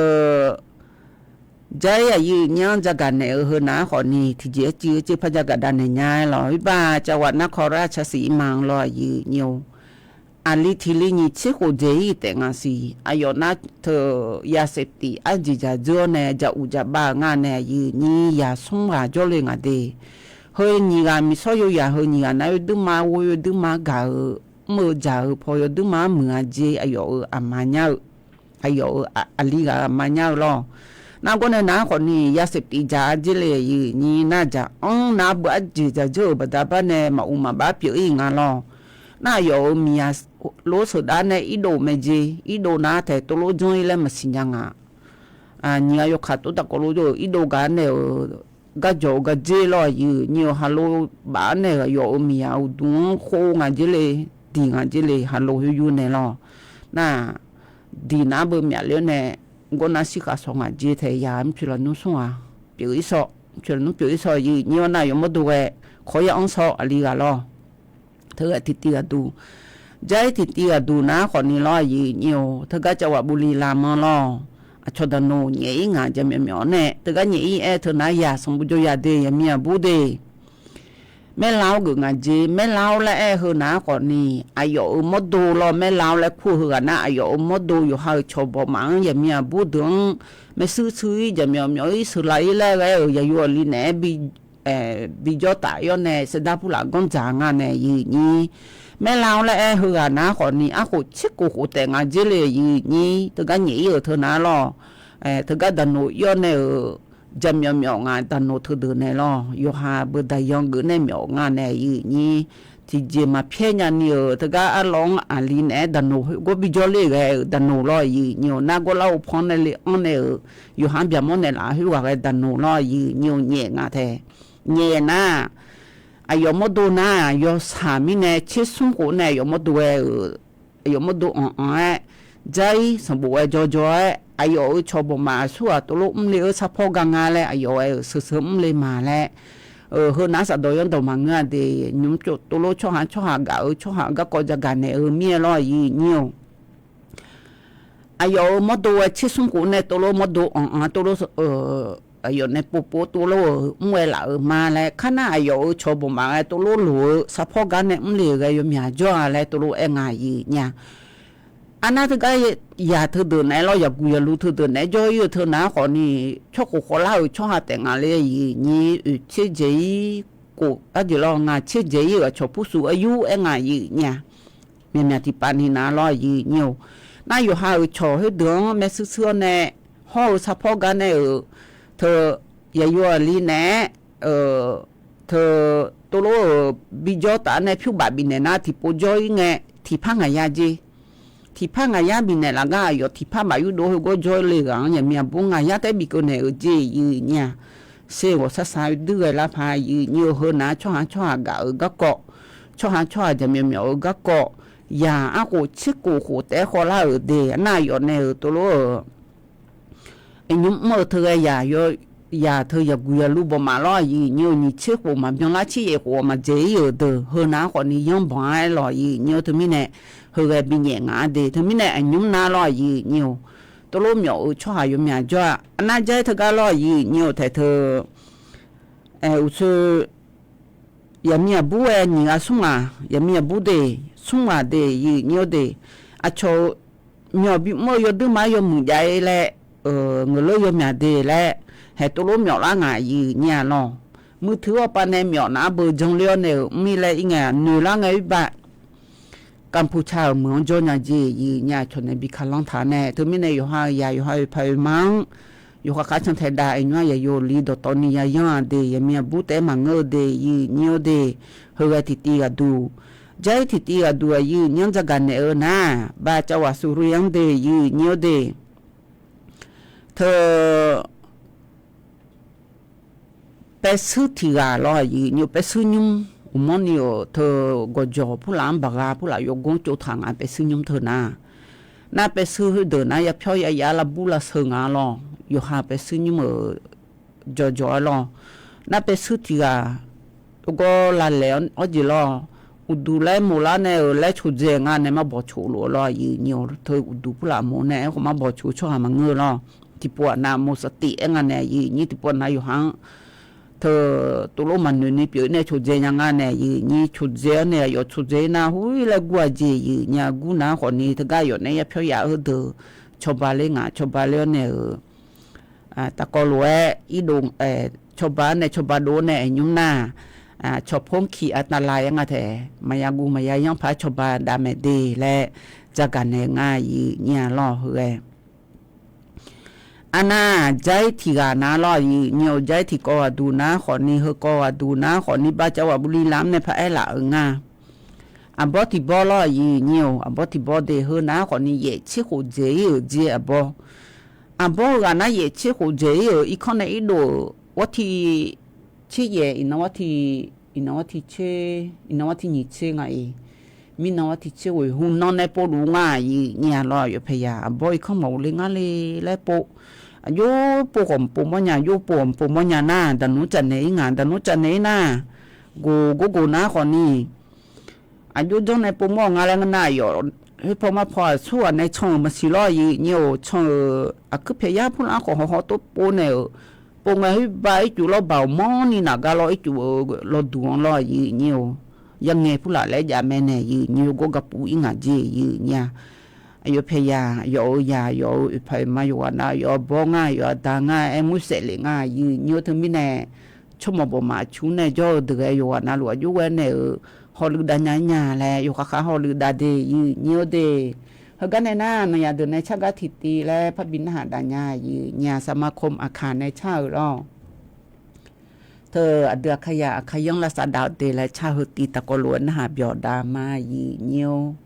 jar-ir aqyuif nyir-anr jagaq naeq-eu heu nar khawfni tiqjeq-aer civ-eu civ par jagaq dav naeq nya-aer lawq. Irbaq cawaq nar kawrlar casiq ir ma-anr lawr aqyuif nyir-eu. Aqli tiq li nyiq tser khof dzaeq-ir taef nga siq. Aqyawf nar teu ยาเสพติด arjeq dzaq dzeur-awr nae jaq uq jaq bav-eu ngar nae aqyuif nyir yaq smr ghaq jawrle nga de. Heu nyiq ghaq miqsawr yawzaq heu nyiq ghaq nar yawduirma ghoe yawduirma gaq-eu mr-eu dzaq-eu paw yawduirma-anr muiq-a jeq aqyawf-euq aqma nyar-eu aqyawf-euq aqli ghaq-euq aqma nyar-eu lawr. Nargawr nae nar khawfni ยาเสพติด dzaq-a jeq le aqyuif nyir nar dzaq-anr nar beu arjeq dzaq dzeur-euq baqda bar nae maquq maqbav pyeuf-ir nga lawr. Nar aqyawf-euq miqyaq lof sheuqdav nae irdov mae jeq, irdov nar taeq tov lof janr-ir laer maqsiq nya nga. Nyiq ghaq yawkaq tov taq kawv lof jawr-euq irdov gaq-a nae-euq garjawq-eu gaq dzer lawr aqyuif nyir-eu. Halo baf-anr nae-euq aqyawf-euq miqyaq uqduq-anr khov nga dzer le, diq nga dzer le, halo khoer yur nae lawr. Nar diq nar beu myaf ler-awr nae gawr nar shirkhav shawq nga dzer taeq yaq mrcoeq lafnmr smr ghaq pyeuf-ir shawq, mrcoeq lafnmr pyeuf-ir shawq aqyuif nyir-awr nar yawmawr dov ghae kawq-ir-anr shawr aqli ghaq lawr. Teughaq tiqtiv ghaqduq, jar-ir tiqtiv ghaqduq nar khawfni lawr aqyuif nyir-eu. Teugar cawaq buvli lamq-anr lawr. Aqcawq daqnoq nyaef-ir ngaq jaqmyawf myawf-awr nae teugar nyaef-ir aer teu nar yaq sanqbof jawr yaq de yaqmiq aqbur de. Maerlar-awr geuf nga dzer, maerlar-awr laer aer-eu heu nar khawfni aqyawf-euq mawrdo lawr, maerlar-awr laer kur-eu heughaq nar aqyawf-euq mawrdo yawqha-euq cawq bawq maf-anr yaqmiq aqbur deuq-anr maershuir shuir-ir jaqmyawf myawf-ir sheuqlav-ir laer ghae-euq yaqyo aqli naeq-aer bi bijawr taf-ir-awr nae sardar purlaf ganr dzaq nga nae yiq nyir. Maerla-awr laer aer heughaq nar khawfni arkhof tserkhof khof taef nga dzer le yiq nyir teugar nyaef-ir-euq teu nar lawr. Teugar daqnoq ir-awr nae-euq jaqmyawf myawf nga daqnoq teudeuq nae lawr. Yawqha beuq daqyan geuf nae myawf nga nae yiq nyir. Tiqjeq maqpyaer nyani-euq teugar arlawr-anr aqli naeq-aer daqnoq khoergawr bijawr ler ghae-euq daqnoq lawr yiq nyir-awr nar gawrlar-eu panr nae le anr nae-euq yawqha-anr byaqmawr naeqlaf khoerghaq ghae daqnoq lawr yiq nyir-awr nyaef nga tae. Nyaef nar aqyawf mawrdo nar yawshaq mirnae tsersmr khof nae aqyawf mawrdo ghae-euq aqyawf mawrdo anq-anq-aer, dzar-ir sanqbof ghae jawrjawr-aer aqyawf-euq cawq bawqmaf aqsurghaq tovlof mrle-eu sarpawr ga nga laer aqyawf ghae-euq seuq seuq mrle ma laer, heunav saqdawq yanrdawq maqngeur-a de. Nymr tsov tovlof tsawrhaq tsawrhaq gaq-eu tsawrhaq garkawv jagaq naeq-eu mir-aer lawr yiq nyir-awr. Aqyawf-euq mawrdo ghae tsersmr khof nae tovlof mawrdo anq-anq tovlof aqyawf nae povpov tovlof-euq mr ghae laf-euq ma laer kar nar aqyawf-euq cawq bawqmaf ghae tovlof loq-eu sarpawr gar nae mrle-euq ghae yawmyaq jawr-a laer tovlof aer nga yiq nyir-a. Arnar teugar yaq teudeuq naeq-aer lawr yaqguq yaqlu teudeuq naeq-aer jawr-ir-eu teu nar khawfni tsawrkhof khawvlar-euq tsawrhaq taef nga le yiq nyir oeq tser dzaeq-ir khof arjeq lawr nga tser dzaeq-ir-euq aqcawq pursuf aryur aer nga yiq nyir-a. Myaqmyaq tiqpav ni nar lawr yiq nyir-awr. Nar yawqha-euq cawq khoerdeuq-anr maershuir shuir-awr nae hawr-eu sarpawr gar nae-euq teu yaqyo aqli naeq-aer teu tovlof-euq bijawr taf-aer nae pyur baf bifnaeq nar tiqpov jawr-ir ngae tiqpar ngaq ya jer. Tiqpar ngaq yar bifnaeq laf gar aqyawf tiqpar baf yurdov khoergawr jawr le ghaq-anr yaqmiq aqbur ngaq yar taef bikeuv naeq-euq jeq yiq nyir-a. Ser ghawqshar sar-eu duir ghae lar paq yiq nyir-awr heunav tsawrhaq tsawrhaq gaq-euq garkawv tsawrhaq tsawrhaq jaqmyawf myawf-eu garkawv yaq arkhof tserkhof khof taef-aer khawvlar-euq de. Nar aqyawf nae-euq tovlof-euq aqnymr mr-eu teu ghae yaq yaq teu yaqguq yaqlu bawqmaf lawr yiq nyir-awr nyiq tser khof maqbyan lar tser yaef khof-awq maqdzaeq-ir-euq deuq heunav khawfni yanr banq-aer lawr yiq nyir-awr teumirnae heughae binyaef ngaq-a de. Teumirnae aqnymr nar lawr yiq nyir-awr tovlof myawf-euq tsawrhaq yawmyaq jawr-a. Arnar jar-ir teugar lawr yiq nyir-awr taeq teu uqshoe yaqmiq aqbur-aer nyiq ghaq smr ghaq yaqmiq aqbur de smr ghaq de yiq nyir-awr de. Aqcawq-eu myawq bimr-eu yawduir ma-aer yawmuiq jav-ir laer ngeuqleur yawmyaq de laer haeq tovlof myawf lar ngaq yiq nyir-a lawr. Muiqtui-awr pav nae myawf nar beu janler-awr nae-euq mr-ir laer ir ngae noeq lar ngae ir ba Kanpuca-euq meuq-anr jawr nya jeq yiq nyir-a. Cawq nae bi kalanr taq nae teumirnae yawqha-euq yaq yawqha oeq paq oeq ma-anr yawqha kharcan taeq dav oeq nymr-aq yaqyo li dawqtawvni yayanr-a de. Yaqmiq aqbur taef-aer maqngeur-eu de yiq nyir-awr de. Heughae tiqtiv ghaqduq jar-ir tiqtiv ghaqduq-aq yiq nyir-anr jagaq naeq-eu nar bavcavwaq suqri-anr de yiq nyir-awr de. Teu paevshuir tiq ghaq lawr yiq nyir-awr paevshuir nymr uqmanrni-euq teu gawqjawq purlaf-anr baqgha purlaf yawgor tsovtaq nga paevshuir nymr teu nar. Nar paevshuir khoerdeuq nar yapyawr yaya lavbur lavsheu nga lawr. Yawqha paevshuir nymr-euq jawqjawq-aer lawr. Nar paevshuir tiq ghaq tov gawr lavlaeq-awr jeq lawr. Uqduq laer moq lar nae-euq laer coqdzae nga nae marbawq coq lof-eu lawr yiq nyir-awr teu uqduq purlaf moq nae aerkhawf marbawq coq-eu tsawrhaq maqngeur-eu lawr. Tiqpov aqnav moq saftif-aer nga nae yiq nyir tiqpov aqnav yawqha-anr teu tovlof maqnoeq ni pyeuf-ir nae coqdzae nya nga nae yiq nyir coqdzae-awr nae aqyawf coqdzae-ir nar hur-ir laer gur-a jeq yiq nyir-a. Gur nar khawfni teugar aqyawf nae yapyawr yaf-eu deuq cawba ler ngaq cawba ler-awr nae-euq taqkawv lof-aer irdov cawba-awr nae cawba dov-awr nae aqnymr nar cawq pmr kiq aqtavlav-aer nga taef maqya guv maqya yanr paq-aer cawba dav maeq de laer jagaq naeq nga yiq nyir-a lawr heughae. Arnar jar-ir tiq ghaq nar lawr yiq nyir-awr jar-ir tiqkawv ghaqduq nar khawfni heukawv ghaqduq nar khawfni bavcavwaq buvli lamr nae paq-aer laf-euq nga. Aqbawr tiq bawr lawr yiq nyir-awr aqbawr tiq bawr de heu nar khawfni yaef tser khof dzaeq-ir-euq jer aqbawr. Aqbawr heughaq nar yaef tser khof dzaeq-ir-euq irkanr nae irdov-euq ghawrti tser yaef iqnan ghawrti iqnan ghawrti tser iqnan ghawrti nyiq tser nga-iq mirnan ghawrti tser ghoeq hu nan nae povluf nga yiq nyir-a lawr yawpaeya aqbawr irkanr maqghov le ngar le laer pov. Aqjox pov khawf maqpov mawrnya aqjox pov khawf maqpov mawrnya nar daqnmr cavnaeq-ir ngaq daqnmr cavnaeq-ir nar goq gor goq nar khawfni aqjox janr nae povmawr-eu nga laer ngeur nar aqyawf khoerpaw marpaw aqsurghaq nae can-euq maqsiq lawr yiq nyir-awr can-euq aqkuir pyaeq yar purlaf-anr khawf hawhaw tov pov naeq-euq pov ngae khoer ba ircuf lawr baq-awq manrni naq gar lawr ircuf-eu lawduq-anr lawr yiq nyir-awr yarngae purlaf laer jav mae nae yiq nyir-awr gawr gapuf-ir ngaq jeq yiq nyir-a. Aqyawf pyaeq yaq yawf-eu yaq yawf-eu oeqpaq oeqma yawqghaq nav yawf-eu bawr ngar yawf-eu aqda ngar aer mur saef lef nga yiq nyir-awr teumirnae tsawrmawq bawqmaf aqcur nae jawr-eu deuq ghae yawqghaq navluf aqjox ghae naeq-euq hawluf dav nya nya laer yawqkhaq khaq hawluf dav de, yif nyi-or de. Heugar nae nar, nawnyaf deuq nae cargar tiqtiv laer parbi narhaq dav nya, yif nyi-a. สมาคม Aqkaq nae car-euq lawr. Teu aqdui Aqkaqyaq Aqkaq yanr lavsav dav-eu de laer car heu tiv taqkawv lof-aer narhaq byawq dav ma, yif nyi-or.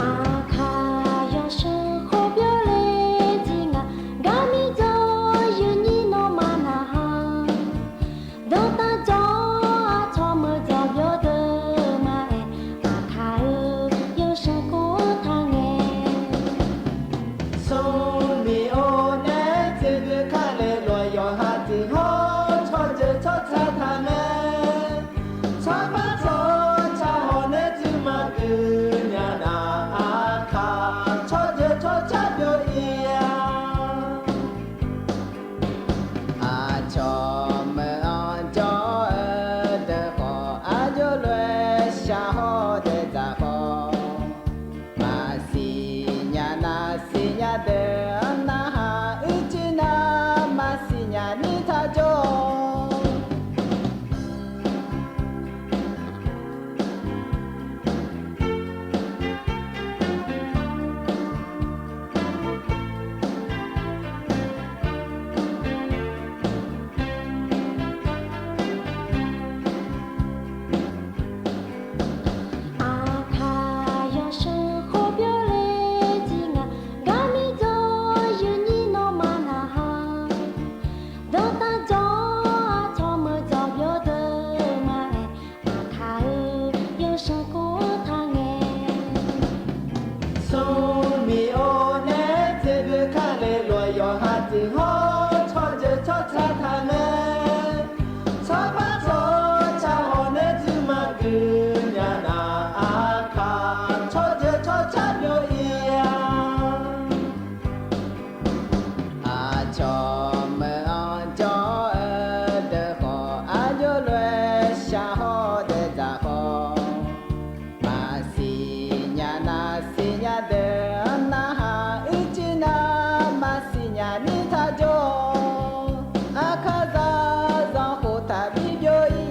Aqkaq yawshuif khof byov le jir nga, garmi dzawr yawnyir nawmaf narhaq. Dawrtav dzawr aqcawq meuq dzawq byov deuq ma-aer, Aqkaq-eu yawshuif khof-anr taq ngae. Smrmiq-or nae tseqgui kale lof-aer yawqha tiq hawr tsawrjeuq tsawrca taq ngae. Tsawrpar tsawrca hawq nae tsuif maqgui nya nar, Aqkaq tsawrjeuq tsawrca byov-ir-a. Aqcawq meuq-anr jawr-eu deuq khawf, aqjox lof-aer shaq hawr daeqdzaq khawf, maqsiq nya nar siq nya deuq-anr narhaq, uicuiv nar maqsiq nya ni taq jawr-awq. Aqkaq yawshuif khof byov le jir nga, garmi dzawr yawnyir nawmaf narhaq. Dawrtav dzawr aqcawq meuq dzawq byov deuq ma-aer, Aqkaq-eu yawshuif khof-anr taq ngae. Smrmiq-or nae tseqgui kale lof-aer yawqha tiq hawr tsawrjeuq tsawrca taq ngae. Tsawrpar tsawrca hawq nae tsuif maqgui nya nar, Aqkaq tsawrjeuq tsawrca byov-ir-a. Aqcawq meuq-anr jawr-eu deuq khawf, aqjox lof-aer shaq hawr daeqdzaq khawf, maqsiq nya nar siq nya deuq-anr narhaq, uicuiv nar maqsiq nya ni taq jawr-awq. Aqkaqzaq zanqkhof taqbi byov-ir.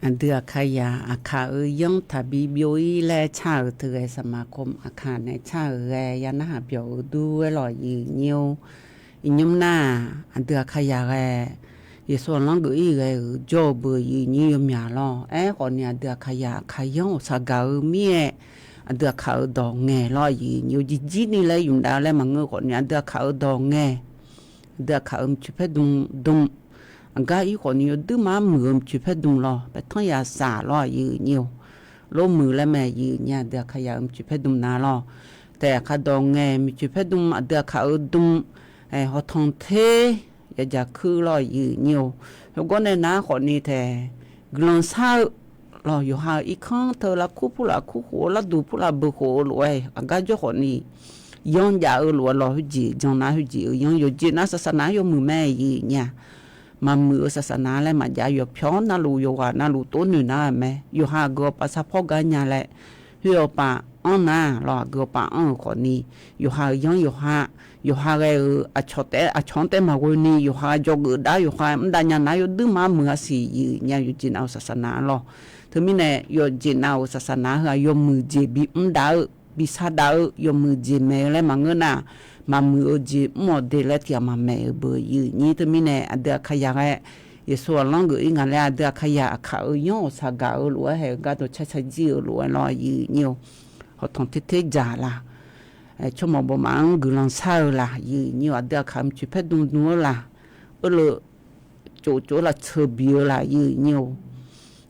Aqdui Aqkaqyaq Aqkaq-eu yanr taqbi byov-ir laer car-euq teu ghae, สมาคม Aqkaq nae car-euq ghae ya narhaq byawq-eu dur-aer lawq, yif nyi-or. Iqnymr nar-aq, aqdui Aqkaqyaq ghae Yeqsur aqlanr geuf-ir ghae-euq jawr-eu beu, yif nyi-or, yawmyaq lawr. Aerkhawf ni aqdui Aqkaqyaq Aqkaq yanr-euq saqgaq-eu mir-aer, aqdui Aqkaq-euq dawq ngaeq lawr, yif nyi-or. Jirjir ni laer yumq dav-eu laer maqngeur khawf ni aqdui Aqkaq-euq dawq ngae. Aqdui Aqkaq-euq miqcoeq paerdm dm. Aqgar ir khawf ni yawduir mar muiq-eu miqcoeq paerdm lawr, paertanr ya saq lawr, yif nyi-or. Lor muiq laer mae, yif nyi aqdui Aqkaqyaq-euq miqcoeq paerdm na lawr. Taef Aqkaq dawq ngae, miqcoeq paerdm aqdui Aqkaq-euq dm, hawtanq ter yadzaq kuir lawr, yif nyi-or. Heugar nae nar khawf ni taef guiqlanq shar-eu lawr, yawqha-euq irkanr teu lavkur purlaf kur khof-eu larduq purlaf beu khof-eu lof-aer aqgar jawr khawf ni yanr jav-eu lof-aer lawr, khoerjeq jan nar khoerjeq-eu yanr yawqjeq nav saqsaq nav-aer yawmuiq mae, yif nyi-a. Maqmuiq-eu saqsaq nav laer maqjav, yawqpyawq navluf yawqghaq navluf tov noeq nar-eu mae. Yawqha aqgeu awqpav sarpawr gar nya laer, khoer awqpav anr nar lawr, aqgeu awqpav anr-euq khawf ni, yawqha-euq yanr yawqha, yawqha ghae-euq aqcawq taef aqcawq-anr taef maqghoe ni, yawqha jawrgeuf dav-aer yawqha mr dav nya nar yawduir mar muiq-a siq, yif nyi-a. Yawqjeq nav-euq saqsaq nav lawr. Teumirnae yawqjeq nav-euq saqsaq nav heu-aq yawmuiq jeq bimr dav-eu, bishar dav-eu yawmuiq jeq maeq-eu laer maqngeur nar, maqmuiq-eu jeq mr-awq de laer tiqghaq maqmaeq-euq beu, yif nyi. Teumirnae aqdui Aqkaqyaq ghae Yeqsur aqlanr geuf-ir nga laer aqdui Aqkaqyaq Aqkaq-euq yanr awqsaq gaq-eu lof-aer haeq-eu gardawq car car jir-eu lof-aer lawr, aqyuif nyir-or. Hawqtanq ter ter dzaq laq, tsawrmawq bawqmaf-anr guiqlanq shar-eu laq, aqyuif nyir-or. Aqdui Aqkaq mqtsoeq paer dm dm-eu laq, eurleuv tsoftsov-aer laf tseu bi-eu laq, aqyuif nyir-or.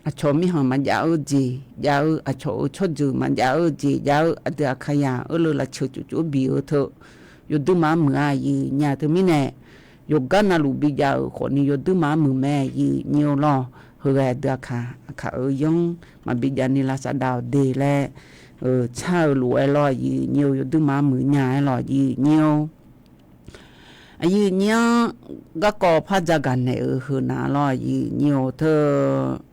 Aqcawq mirkhanq maqjav-eu jeq jav-eu, aqcawq-euq tsawrjeuq maqjav-eu jeq jav-eu, aqdui Aqkaqyaq eurleuv laf tseu tsoftsov-aer bi-eu teu, yawduirma-anr muiq-a, aqyuif nyir-a. Teumirnae yawqgar navluf bijav-euq khawfni yawduirma-anr muiq mae, aqyuif nyir-or lawr. Heughae aqdui Aqkaq, Aqkaq-euq yanr maqbi javni lavsav dav-awq de laer, tsar-eu lof-aer lawr, aqyuif nyir-or. Yawduirma-anr muiq nya-aer lawr, aqyuif nyir-or. Aqyuif nyir-anr garkawv par dzaq gaq naeq-euq heunav lawr, aqyuif nyir-or. Teu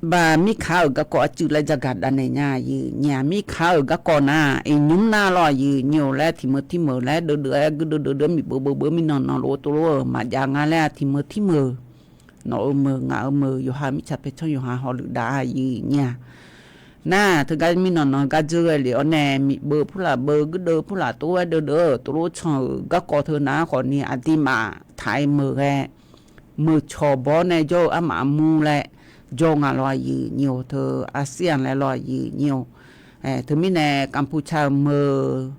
Baq mirkaq-euq garkawv arcuiv laer dzaq gaq dav naeq nya, aqyuif nyir-a. Mirkaq-euq garkawv nar, iqnymr nar lawr, aqyuif nyir-or, laer tiq meuq tir meuq laer deuvdeuv-aer guirdeuv deuvdeuv-aer miqbeuv beuv beuv mirnan nan lof-aer tov-aer maqjav nga laer-a. Tiq meuq tir meuq, nawq-euq meuq ngaq-euq meuq yawqha mirtsaq paertsanr yawqha hawluf dav-a, aqyuif nyir-a. Nar teugar mirnan nan gar dzeur ghae lef-awr nae miqbeuv purlaf beuv guirdeuv purlaf tov-aer deuvdeuv-eu tov lof can-euq garkawv teunav-anr khawfni aqduimaf taq-aer meuq ghae meuq cawq bawr nae jawr-eu armaf armur laer jawr nga lawr, aqyuif nyir-or. Teu Arsian laer lawr, aqyuif nyir-or. Teumirnae Kampuchea-euq meuq,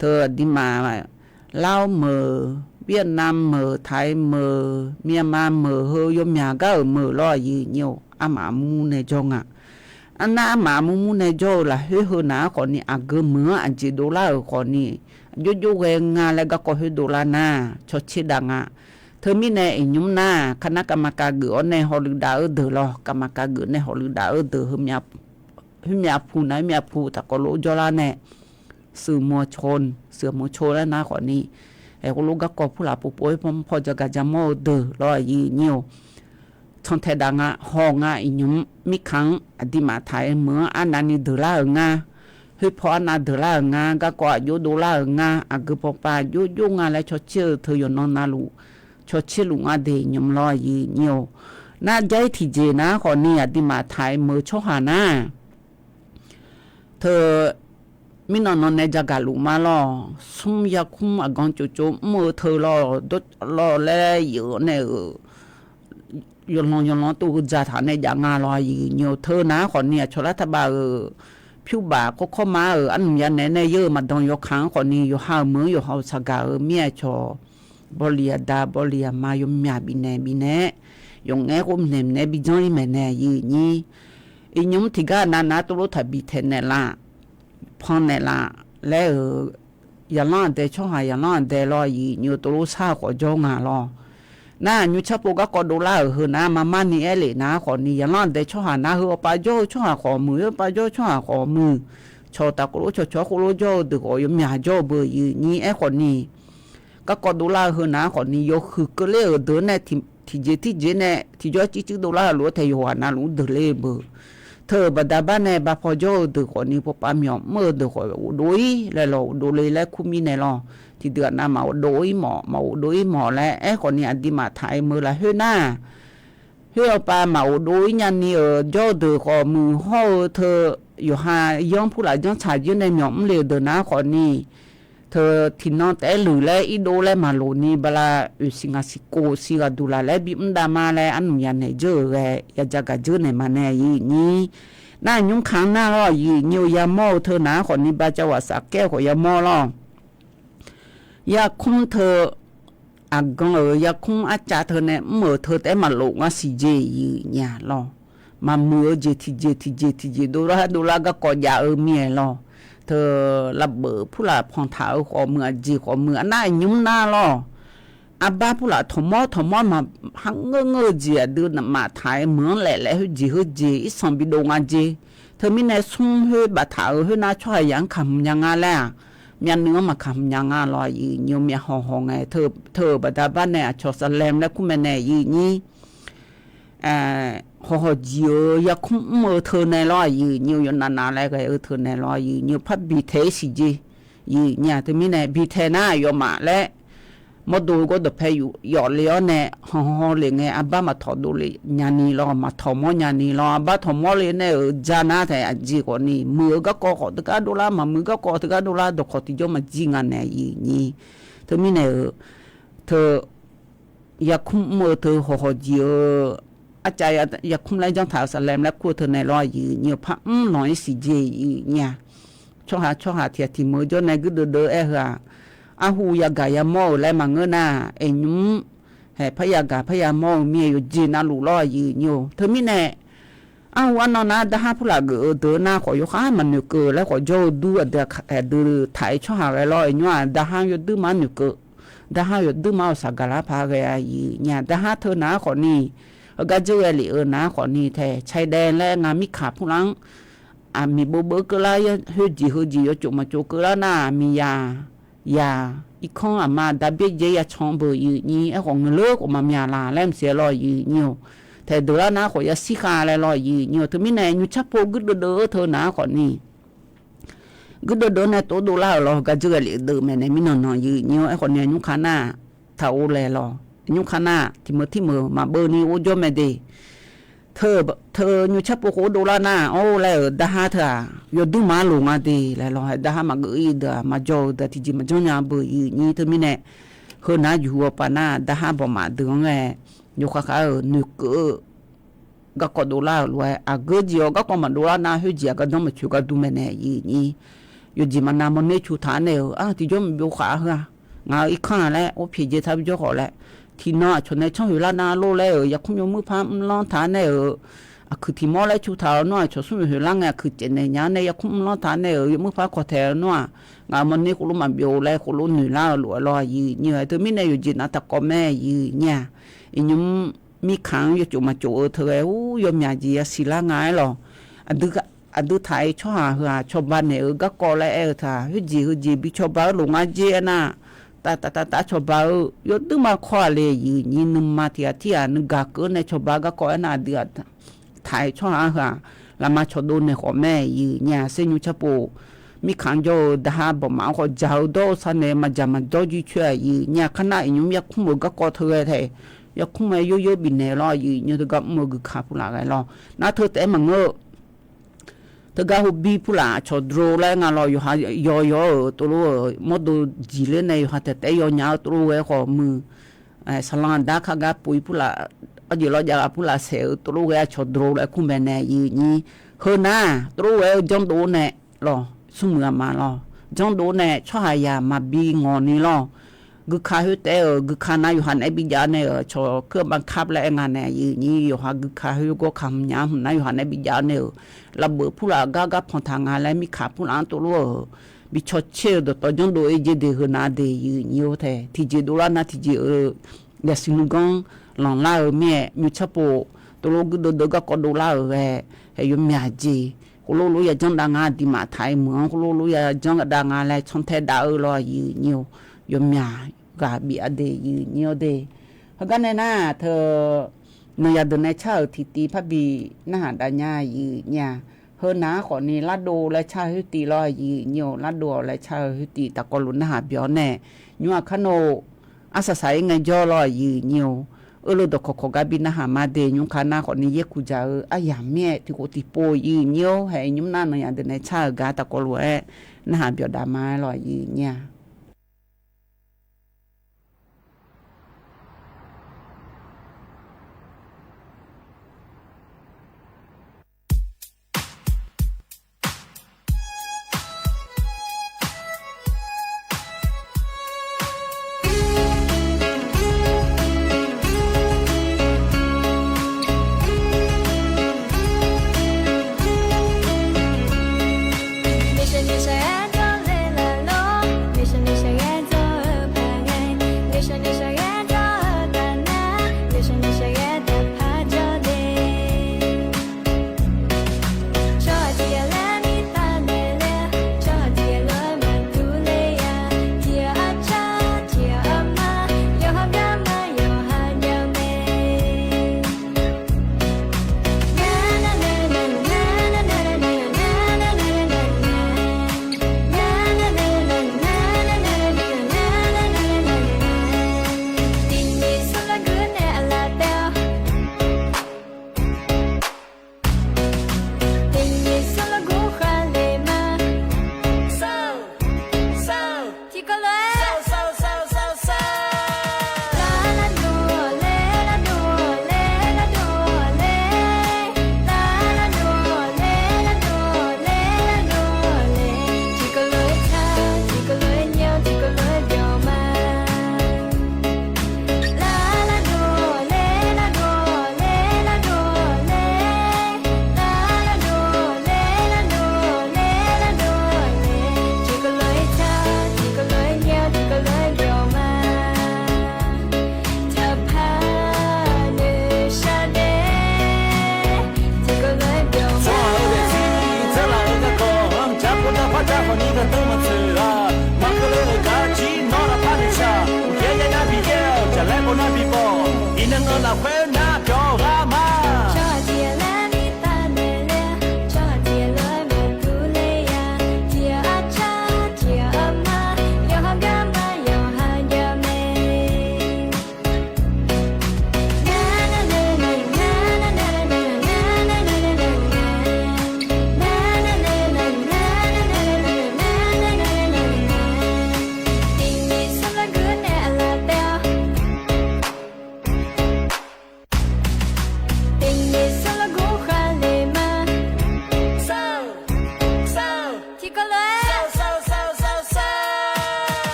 teu aqduimaf Laos meuq, Vietnam meuq, Thai meuq, Myanmar meuq heu yawmyaq gar-euq meuq lawr, aqyuif nyir-or. Armaf armur nae jawr nga. Arnar armaf armur mur nae jawr-eu lafkhoer heunav-anr khawfni aqgeu meuq-anr aqjeq dovlar-euq khawfni aqjox jox ghae nga laer garkawv khoer dovlar nar cawtser dav nga. Teumirnae iqnymr nar kaqnar kaqmaq kaq geuf-awr nae hawluf dav-eu deuq lawr, kaqmaq kaq geuf nae hawluf dav-eu deuq heu myav pu nav-aer myav pu taqkawv lof jawrlar nae suiqmq coq, suiqmq coq laer nar khawfni, aerkhawf lof garkawv purlaf pov pov-aer paw dzaq gaq dzaq mawr-eu deuq lawr, aqyuif nyir-or. Cantae dav nga, haw nga, iqnymr mirkaq-anr aqduimaf taq-aer meuq-anr arnavni deuq lar-euq nga. Khoerpaw arnav deuq lar-euq nga, garkawv aqjox dovlar-euq nga, aqgeu pawpav jox jox nga laer cawtser-eu teu yawqnan navluf cawtser luf nga de, iqnymr lawr, aqyuif nyir-or. Nar jar-ir tiqjeq nar khawfni aqduimaf taq-aer meuq-eu tsawrhaq nar teu mirnan nan nae dzaq gaq luf ma lawr. Smr yarkmr aqgan tsovtsov mr-eu teu lawr, dawr lawr laer yeuf-awr nae-euq yawqlanq yawqlanq tov-eu dzaq taq nae jav nga lawr, aqyuif nyir-or. Teunav-anr khawfni aqcawq lar taqbav-euq pyurbaf kawrkawr ma-euq arnmq yanaeq nae yeur-eu maqdan yawkaq-anr khawfni yawqha-euq meuq-anr yawqha-euq saqgaq-euq mir-aer cawq bawliq aqda bawliq aqma yawmyaq bifnaeq bifnaeq-aer yawf ngaef khoer bifnaeq bifnaeq-aer bijawr-ir maeqnaeq, aqyuif nyir. Iqnymr tiqgar navnav tov lof taqbi taeq naeqlaf, pan naeqlaf laer-euq yaqlanr aqdae tsawrhaq yaqlanr aqdae lawr, aqyuif nyir-or, tov lof shar-eu khawf jawr nga lawr. Nar nymr carpov garkawv dovlar-euq heunav marmar ni aer lef nar khawfni yaqlanr aqdae tsawrhaq nar heu awpav jawr-eu tsawrhaq khawf muiq, heu pav jawr-eu tsawrhaq khawf muiq. Cawq taqkov lof cawqcawq khoer lof jawr-eu deuq khawf yawmyaq jawr-eu beu, aqyuif nyir. Aerkhawfni garkawv dovlar-eu heunav khawfni yawhuiq keuvler-euq deuq nae tiqjeq tiqjeq nae tiqjawr circuir dovlar-euq lof-aer taef yawqghaq navluf-anr deuq ler-eu beu. Teu-euq baqda bar nae bav paw jawr-eu deuq khawfni pawpav myawq mr-eu deuq khawf ghofdov-ir laer lawr, ghofdov le laer kur mirnae lawr. Tiqdeuq aqnav maqghofdov-ir mawf, maqghofdov-ir mawf laer aerkhawfni aqduimaf taq-aer meuq lafkhoer nar khoer awpav maqghofdov-ir nyani-euq jawr-eu deuq khawf muiq hawr-eu teu yawqha yanr purlaf janr tsaq jir nae myawq mr le-euq deuq nar khawfni teu tiqnan taef-aer leuq laer irdov laer maqloq ni bala oeq siq ngaq siq kov siq ghaq duq laf laer bimr dav ma laer arnmq yanaeq dzeur-euq ghae yadzaq gaq dzeur naeq ma nae, aqyuif nyir. Nar nymr kaq-anr nar lawr, aqyuif nyir-or, yamawr-eu teu nar khawfni bavcav ghaq safkaer-eu khawf yamawr lawr. Yarkmr teu aqgan-euq yarkmr arcav teu nae mr-euq teu taef-aer maqlof ngar siq jeq, aqyuif nyir-a lawr. Maqmuiq-eu jeq tiqjeq tiqjeq tiqjeq dovlar dovlar garkawv jav-eu mir-aer lawr. Teu lavbeuf purlaf pantaq-eu khawf muiq, aqjeq khawf muiq, arnar nymr nar lawr. Arbar purlaf tawqmawr tawqmawr maq ha ngeur ngeur-eu jeq aqdui maf taq-aer meuq-anr laef laef khoerjeq khoerjeq irsanq bidov nga jeq. Teumirnae smr khoer baftaq-euq khoernar tsawrhaq yaq-anr kaqhmq nya nga laer-aq, myavnuiv-anr maqkaqhmq nya nga lawr, aqyuif nyir-or, myav hawq hawq ngae teu-euq baqda bar nae aqcawq saqlaeq laer kur mae nae, aqyuif nyir. Hawq hawq jeq-euq yarkmr mr-eu teu nae lawr, aqyuif nyir-or, yawqnav nav laer ghae-eu teu nae lawr, aqyuif nyir-or, parbi taeq-ir siq jeq, aqyuif nyir-a. Teumirnae bi taeq nar yawfmaf laer mawrdo gawr dawqpae yawf le-awr nae hanqhanq le ngae arbar maqtawq dovle nyani lawr, maqtawq mawr nyani lawr, arbar tawq mawr le nae-euq ja nar taef aqjeq khawfni muiq-eu garkawv khawf teugar dovlar, maqmuiq garkawv teugar dovlar, dawqkawq tiqjawr maqjir nga nae, aqyuif nyir. Teumirnae-euq teu yarkmr mr-eu teu hawq hawq jeq-eu, arcav yarkmr laer janr taq-euq saqlaeq laer kur-eu teu naeq lawr aqyuif nyir-eu par mr lanq-ir siqjeq aqyuif nyir-a. Tsawrhaq tsawrhaq tiq ghaq tiq meuq-eu jawr nae guirdeuv deuv-aer heu-aq, arhu yagaq yamawr-euq laer maqngeur nar, aeqnymr haeq parya gaq parya mawr-eu mir-aer yawqjeq navluf lawr aqyuif nyir-or. Teumirnae arhu arnan nar darhar purlaf geuf-eu deuq nar khawf yawkhav maqnoeq keuv laer khawf jawr-eu dur aqdui taq-ir tsawrhaq ghae lawr aqnymr-aq darhar yawduir ma noeq keuv. Darhar yawduir ma-awq saqgaq lar paq ghae aqyuif nyir-a. Darhar teu naq-ar khawfni, heugar dzeur ghae lef-eu naq-ar khawfni tae cae dae laer nga mirkaq purlar-anr aqmiq beuv beuv keuvlar, khoerjeq heujeq yawtsov maqtsov keuvlar nar miqyaq yaq irkanr aqma aqda byaerdzae yacan beuq aqyuif nyir-aer khawf ngeur ler khawf maqmyaq laq laer maqsiq-aer lawr aqyuif nyir-or. Taeq deuq lar nar khawf yashir khav laer lawr aqyuif nyir-or. Teumirnae nymr carpov guirdeuv deuv-eu teu naq-ar khawfni guirdeuv deuv nae tov dovlar-euq lawr heugar dzeur ghae lef-eu deuq maeqnaeq mirnan nan aqyuif nyir-or. Aerkhawfni aqnymr kar nar taq-or laer lawr aqnymr kar nar tiq meuq tir meuq maqbeuv ni or jawr mae de. Teu nymr carpov khof dovlar nar or laer-euq darhar teu-aq yawduir ma loq nga de laer lawr hae darhar maqgeuf-ir deuq-aq maqjawr-eu deuq tiqjeq maqjanr nya beuq aqyuif nyir. Teumirnae heu nar juq-eu paq nar darhar bawqmaf deuq-anr ghae yawkhav khav-euq noeqkeuv-eu garkawv dovlar-euq lof-aer aqgeu jeq-awr garkawv maqdov lar nar khoerjeq-aq gardanr maqtsoeq gar dur maeqnaeq aqyuif nyir. Yawqjeq maqnav mawrner cu taq-ar nae-euq aq tiqjawr maqbyov khaq-a heu-aq ngaq-euq irkanr-a laer or pyaeqdzae tar bijawr khawf laer tiqnan aqcawq nae tsanr hoeqlar nar lor laer-euq yarkmr yawmuir par mrlanr taq-ar nae-euq aqkuiq tiq mawr laer cu taq-eu nar-aq cawq smr yawq hoeqlar ngae aqkuiq caevnaeq nya-ar nae yarkmr mrlanr taq-ar nae-euq yawmuir par kawq taeq-eu nar-aq ngaq-euq mawrner khoerlof maqbyov laer khoerlof noeqlar-eu lof-aer lawr aqyuif nyir-or. Teumirnae yawqjeq nav taqkawv mae aqyuif nyir-a. Iqnymr mirkaq-anr yawtsov maqtsov-eu teu ghae-ur yawmyaq jeq yasiq lar nga-aer lawq. Aqdui taq-ir tsawrhaq heu-aq cawba naeq-euq garkawv laer aer-eu taq khoerjeq heujeq bi cawba-eu lof ngar jer aernar, taf taf taf taf cawba-eu yawduir ma kawr-aq le aqyuif nyir nuima tiq ghaq tir ghaq nuigaq keuv-eu nae cawba-eu garkawv aernar aqdui taq-ir tsawrhaq-anr heu-aq lafma cawqdov naeq khawf mae aqyuif nyir-a. Sernymr carpov mirkaq-anr jawr-eu darhar bawqmaf-anr khawf dzaq-eu dawr-eu sar naeq-eu maqdzaq maqdawr jircoer aqyuif nyir-a. Kar nar iqnymr yarkmr-euq garkawv teu ghae tae yarkmr-aer yoyar bifnaeq lawr aqyuif nyir-or. Teugar mr-eu guikaq purlaf ghae lawr nar teu taef-aer maqngeur-eu teugar hobir purlaf aqcawq dro laer nga lawr yawqha yaw yaw-euq tov lof-euq mawrdo jeq ler nae yawqha taef taef-aer yaw nya-eu tov lof ghae khawf muiq saqlanq aqda kar gar pov-ir purlaf arjeq lawr jav ghaq purlaf saeq-eu tov lof ghae aqcawq dro laer kur maeqnaeq aqyuif nyir. Heu nar tov lof ghae-eu janrdov nae lawq smrmuiq aqma lawr janrdov nae tsawrhaqzaq maqbi ngawq ni lawr guikaq khoer taef-aer-euq guikaq nav yawqha naeq-aer bijav nae-euq aqcawq keuv-eu bankar laer aer nga nae aqyuif nyir yawqha guikaq khoer gawr kaq hmq nya hmq nar yawqha naeq-aer bijav nae-euq lafbeuf purlaf gar gar panq taq nga laer mirkaq purlaf-anr tov lof-euq bi cawtser-eu dawqtawv janrdov-ir jer de heu nav de aqyuif nyir-or. Tae tiqjeq dovlar nar tiqjeq-eu yasiq nuiganr lanqlar-eu mir-aer nymr carpov tov lof guirdeuv deuv garkawv dovlar-euq ghae hae yawmyaq jeq khoerlof lof ya janr dav nga aqduimaf taq-ir meuq-anr khoerlof lof ya janr dav nga laer cantae dav-eu lawr aqyuif nyir-or. Yawmyaq ghaq bif-a de aqyuif nyir-or de. Heugar nae nar teu nawq yaq deuq nae car-euq tiqtiv parbi narhaq dav nya aqyuif nyir-a. Heu nav-ar khawfni lardov laer car-eu khoertiv lawr aqyuif nyir-or. Lardov-awq laer car-eu khoertiv taqkawv luf narhaq byawq-awr nae nymr aqkar nawr-or. Arsaq saq-ir ngaejawr lawr aqyuif nyir-or. Eurleu dawqkawq kawq gar bi narhaq ma de nymr kar nar khawfni yaerkuq dzaq-eu aryaq mir-aer tiqkhof tiqpov aqyuif nyir-or. Hae nymr nar nawq yaq deuq nae car-euq gar taqkawv luf-aer narhaq byawq dav ma-aer lawr aqyuif nyir-a.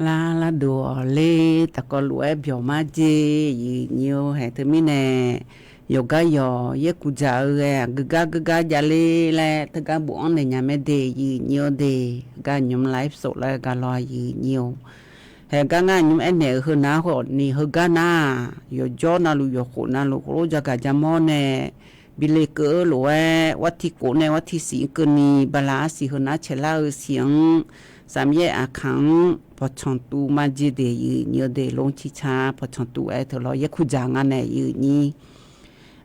Lar lar dov-awq ler, tafkawv lof-aer byawq mar jer, yif nyir-or. Haeq teumirnae yawqgar yawq yaerkuq dzaq-eu ghae, aqgeu gar geu gar javler laer teugar bofanr naeq nya mae de, yif nyir-or de. Heugar nymq lar-aer sof laer ga law, yif nyir-or. Haeq gar ngar nymq aernaeq-euq heunar khawf ni, heugar nar-aq, yawqjawr navluf yawqkhof navluf khoflor jagaq jamawr nae bi le keuv-eu lof-aer, artiq khof nae artiq siq keuvni bala arsiq heunar caelar-eu siq-anr, safmyaer aqkaq-anr pawqtsanq tuv mar jer de, yif nyir-or de. Lor ciqcar pawqtsanq tuv-aer teu lawr yaerkuq dzaq nga nae, yif nyir.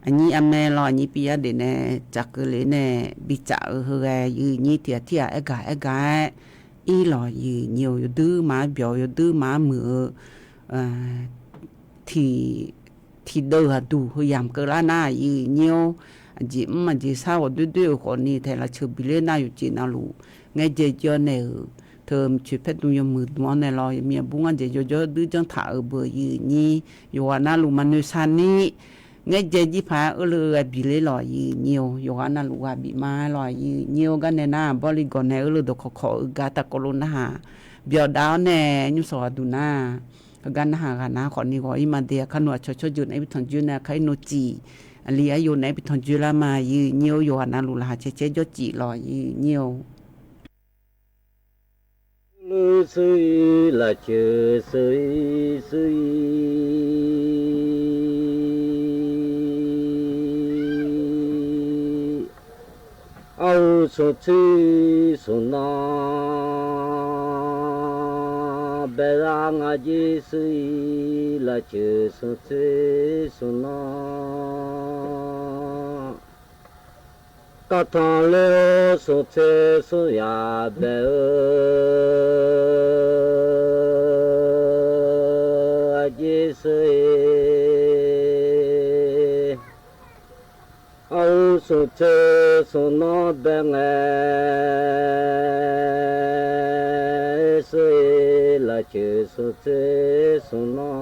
Aqnyir armaer lawr, aqnyir pir yar def nae tsaf keuvle nae bitsaf-eu heughae, yif nyir. Tiq ghaq tirghaq aergaq aergaq-aer ir lawq, yif nyir-or. Yawduir maqaer byawq-eu, yawduir maqaer muiq-eu tiq tiqdeuv ghaq duq heu yamq keuvlar nar, yif nyir-or. Aqjeq mr aqjeq sar ghawqdoer doer-euq khawf ni taeq lafceuq biler nar, yawqjeq navluf ngaerdzae jir-awr nae-euq teu miqcoeq paerdm yawmuiq dm-awr nae lawr, yawmiq aqbur ngar dzaeq jawrjawr duir janr taq-euq beu, yif nyir. Yawqghaq navluf maqnoeq sar ni ngaerdzae jir paq-aer eurle-eu ghae biler lawq, yif nyir-or. Yawqghaq navluf ghaq bif ma lawq, yif nyir-or. Garnae nar, bawrli gawq nae eurle dawqkawq kawq-eu gar tafkawv lof narhaq byawq dav-awr nae, nymrsanq ghaq duq nar, heugar narhaq ghaq nar khawf ni ghawq-ir ma de. Aqkar nawq aqcawq tsawrjeuq naeq-aer bi tanqjoer nae, aqkar-ir nawq cif, aqli aqyawf naeq-aer bi tanqjoer lar ma, yif nyir-or. Yawqghaq navluf laqkhaq caer caer jawr cif lawq, yif nyir-or. Luf sui-ir lafceuq sui-ir sui-ir, aqhu smq tser smq nan bae-a nga jer sui-ir lafceuq smq tser smq nan. Kavtanq ler-eu smq tser smq yaq bae-eu aqjeq sui-ir, aqhu smq tser smq nan bae ngae sui-ir lafceuq smq tser smq nan.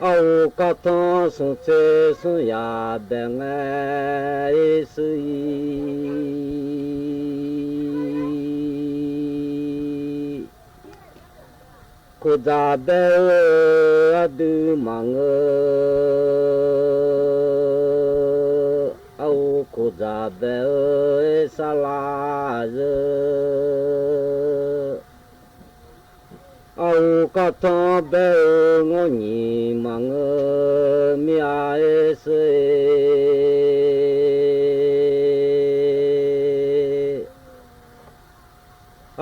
Aqhu kavtanq smq tser smq yaq bae ngae sui-ir, khoqdzaq bae-eu aqdui maqngeur, aqhu khoqdzaq bae-eu saqlaq zeur. Aqhu kavtanq bae-eu ngawr nyiq maqngeur mir-a sui-ir,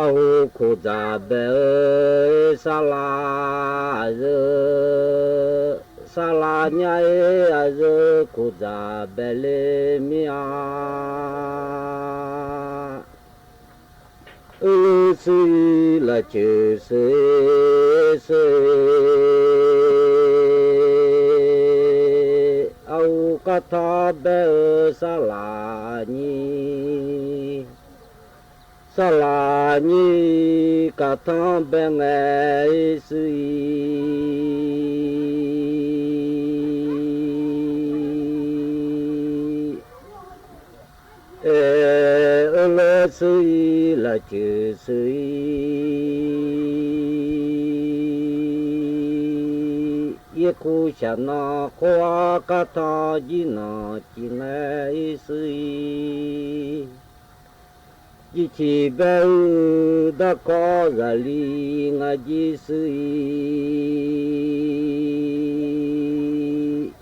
aqhu khoqdzaq bae-eu saqlaq zeur. Saqlaq nya-ir aqzeu khoqdzaq bae le mir-a. Uirluv sui-ir lafceuq sui-ir sui-ir, aqhu kavtanq bae-eu saqlaq nyir, saqlaq nyir kavtanq bae ngae-ir sui-ir, aer, eurluv sui-ir lafceuq sui-ir, yaerkuq shaqnan khawr-ar kavtanq jir nanq cif ngae-ir sui-ir, jirciq bae-eu darkawv zaqli nga jir sui-ir,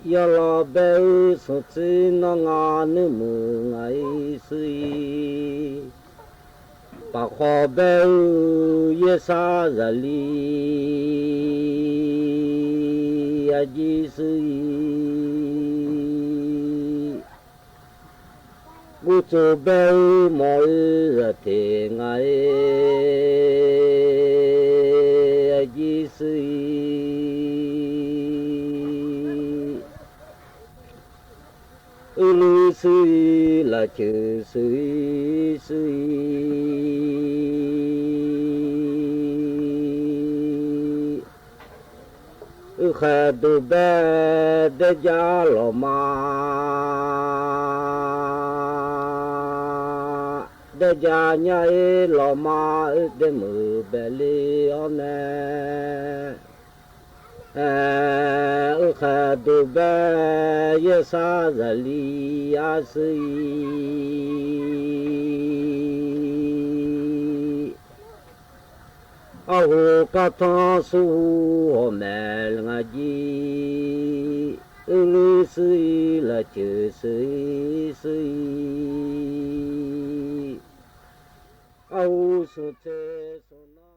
yawlawv bae-eu smq tser nawr nga nuirmuiq ngaq-ir sui-ir, paqkhawv bae-eu yaersar zaqli aqjir sui-ir, guvtsov bae-eu mawq-eu zaqteq ngaq-ir aqjir sui-ir, uirluv sui-ir lafceuq sui-ir sui-ir, uiqkhaeq dov bae daerjar lawqma Daejav nya-ir lawqma-eu daemuiq baeqle-awr nae, eukhaq duq bae yaersar zaqli arshuir-ir. Arhu kartanr surhu hawq maeq ngaq jir, uirluir shuir-ir lafceuq shuir-ir shuir-ir. Arhu smq tser smq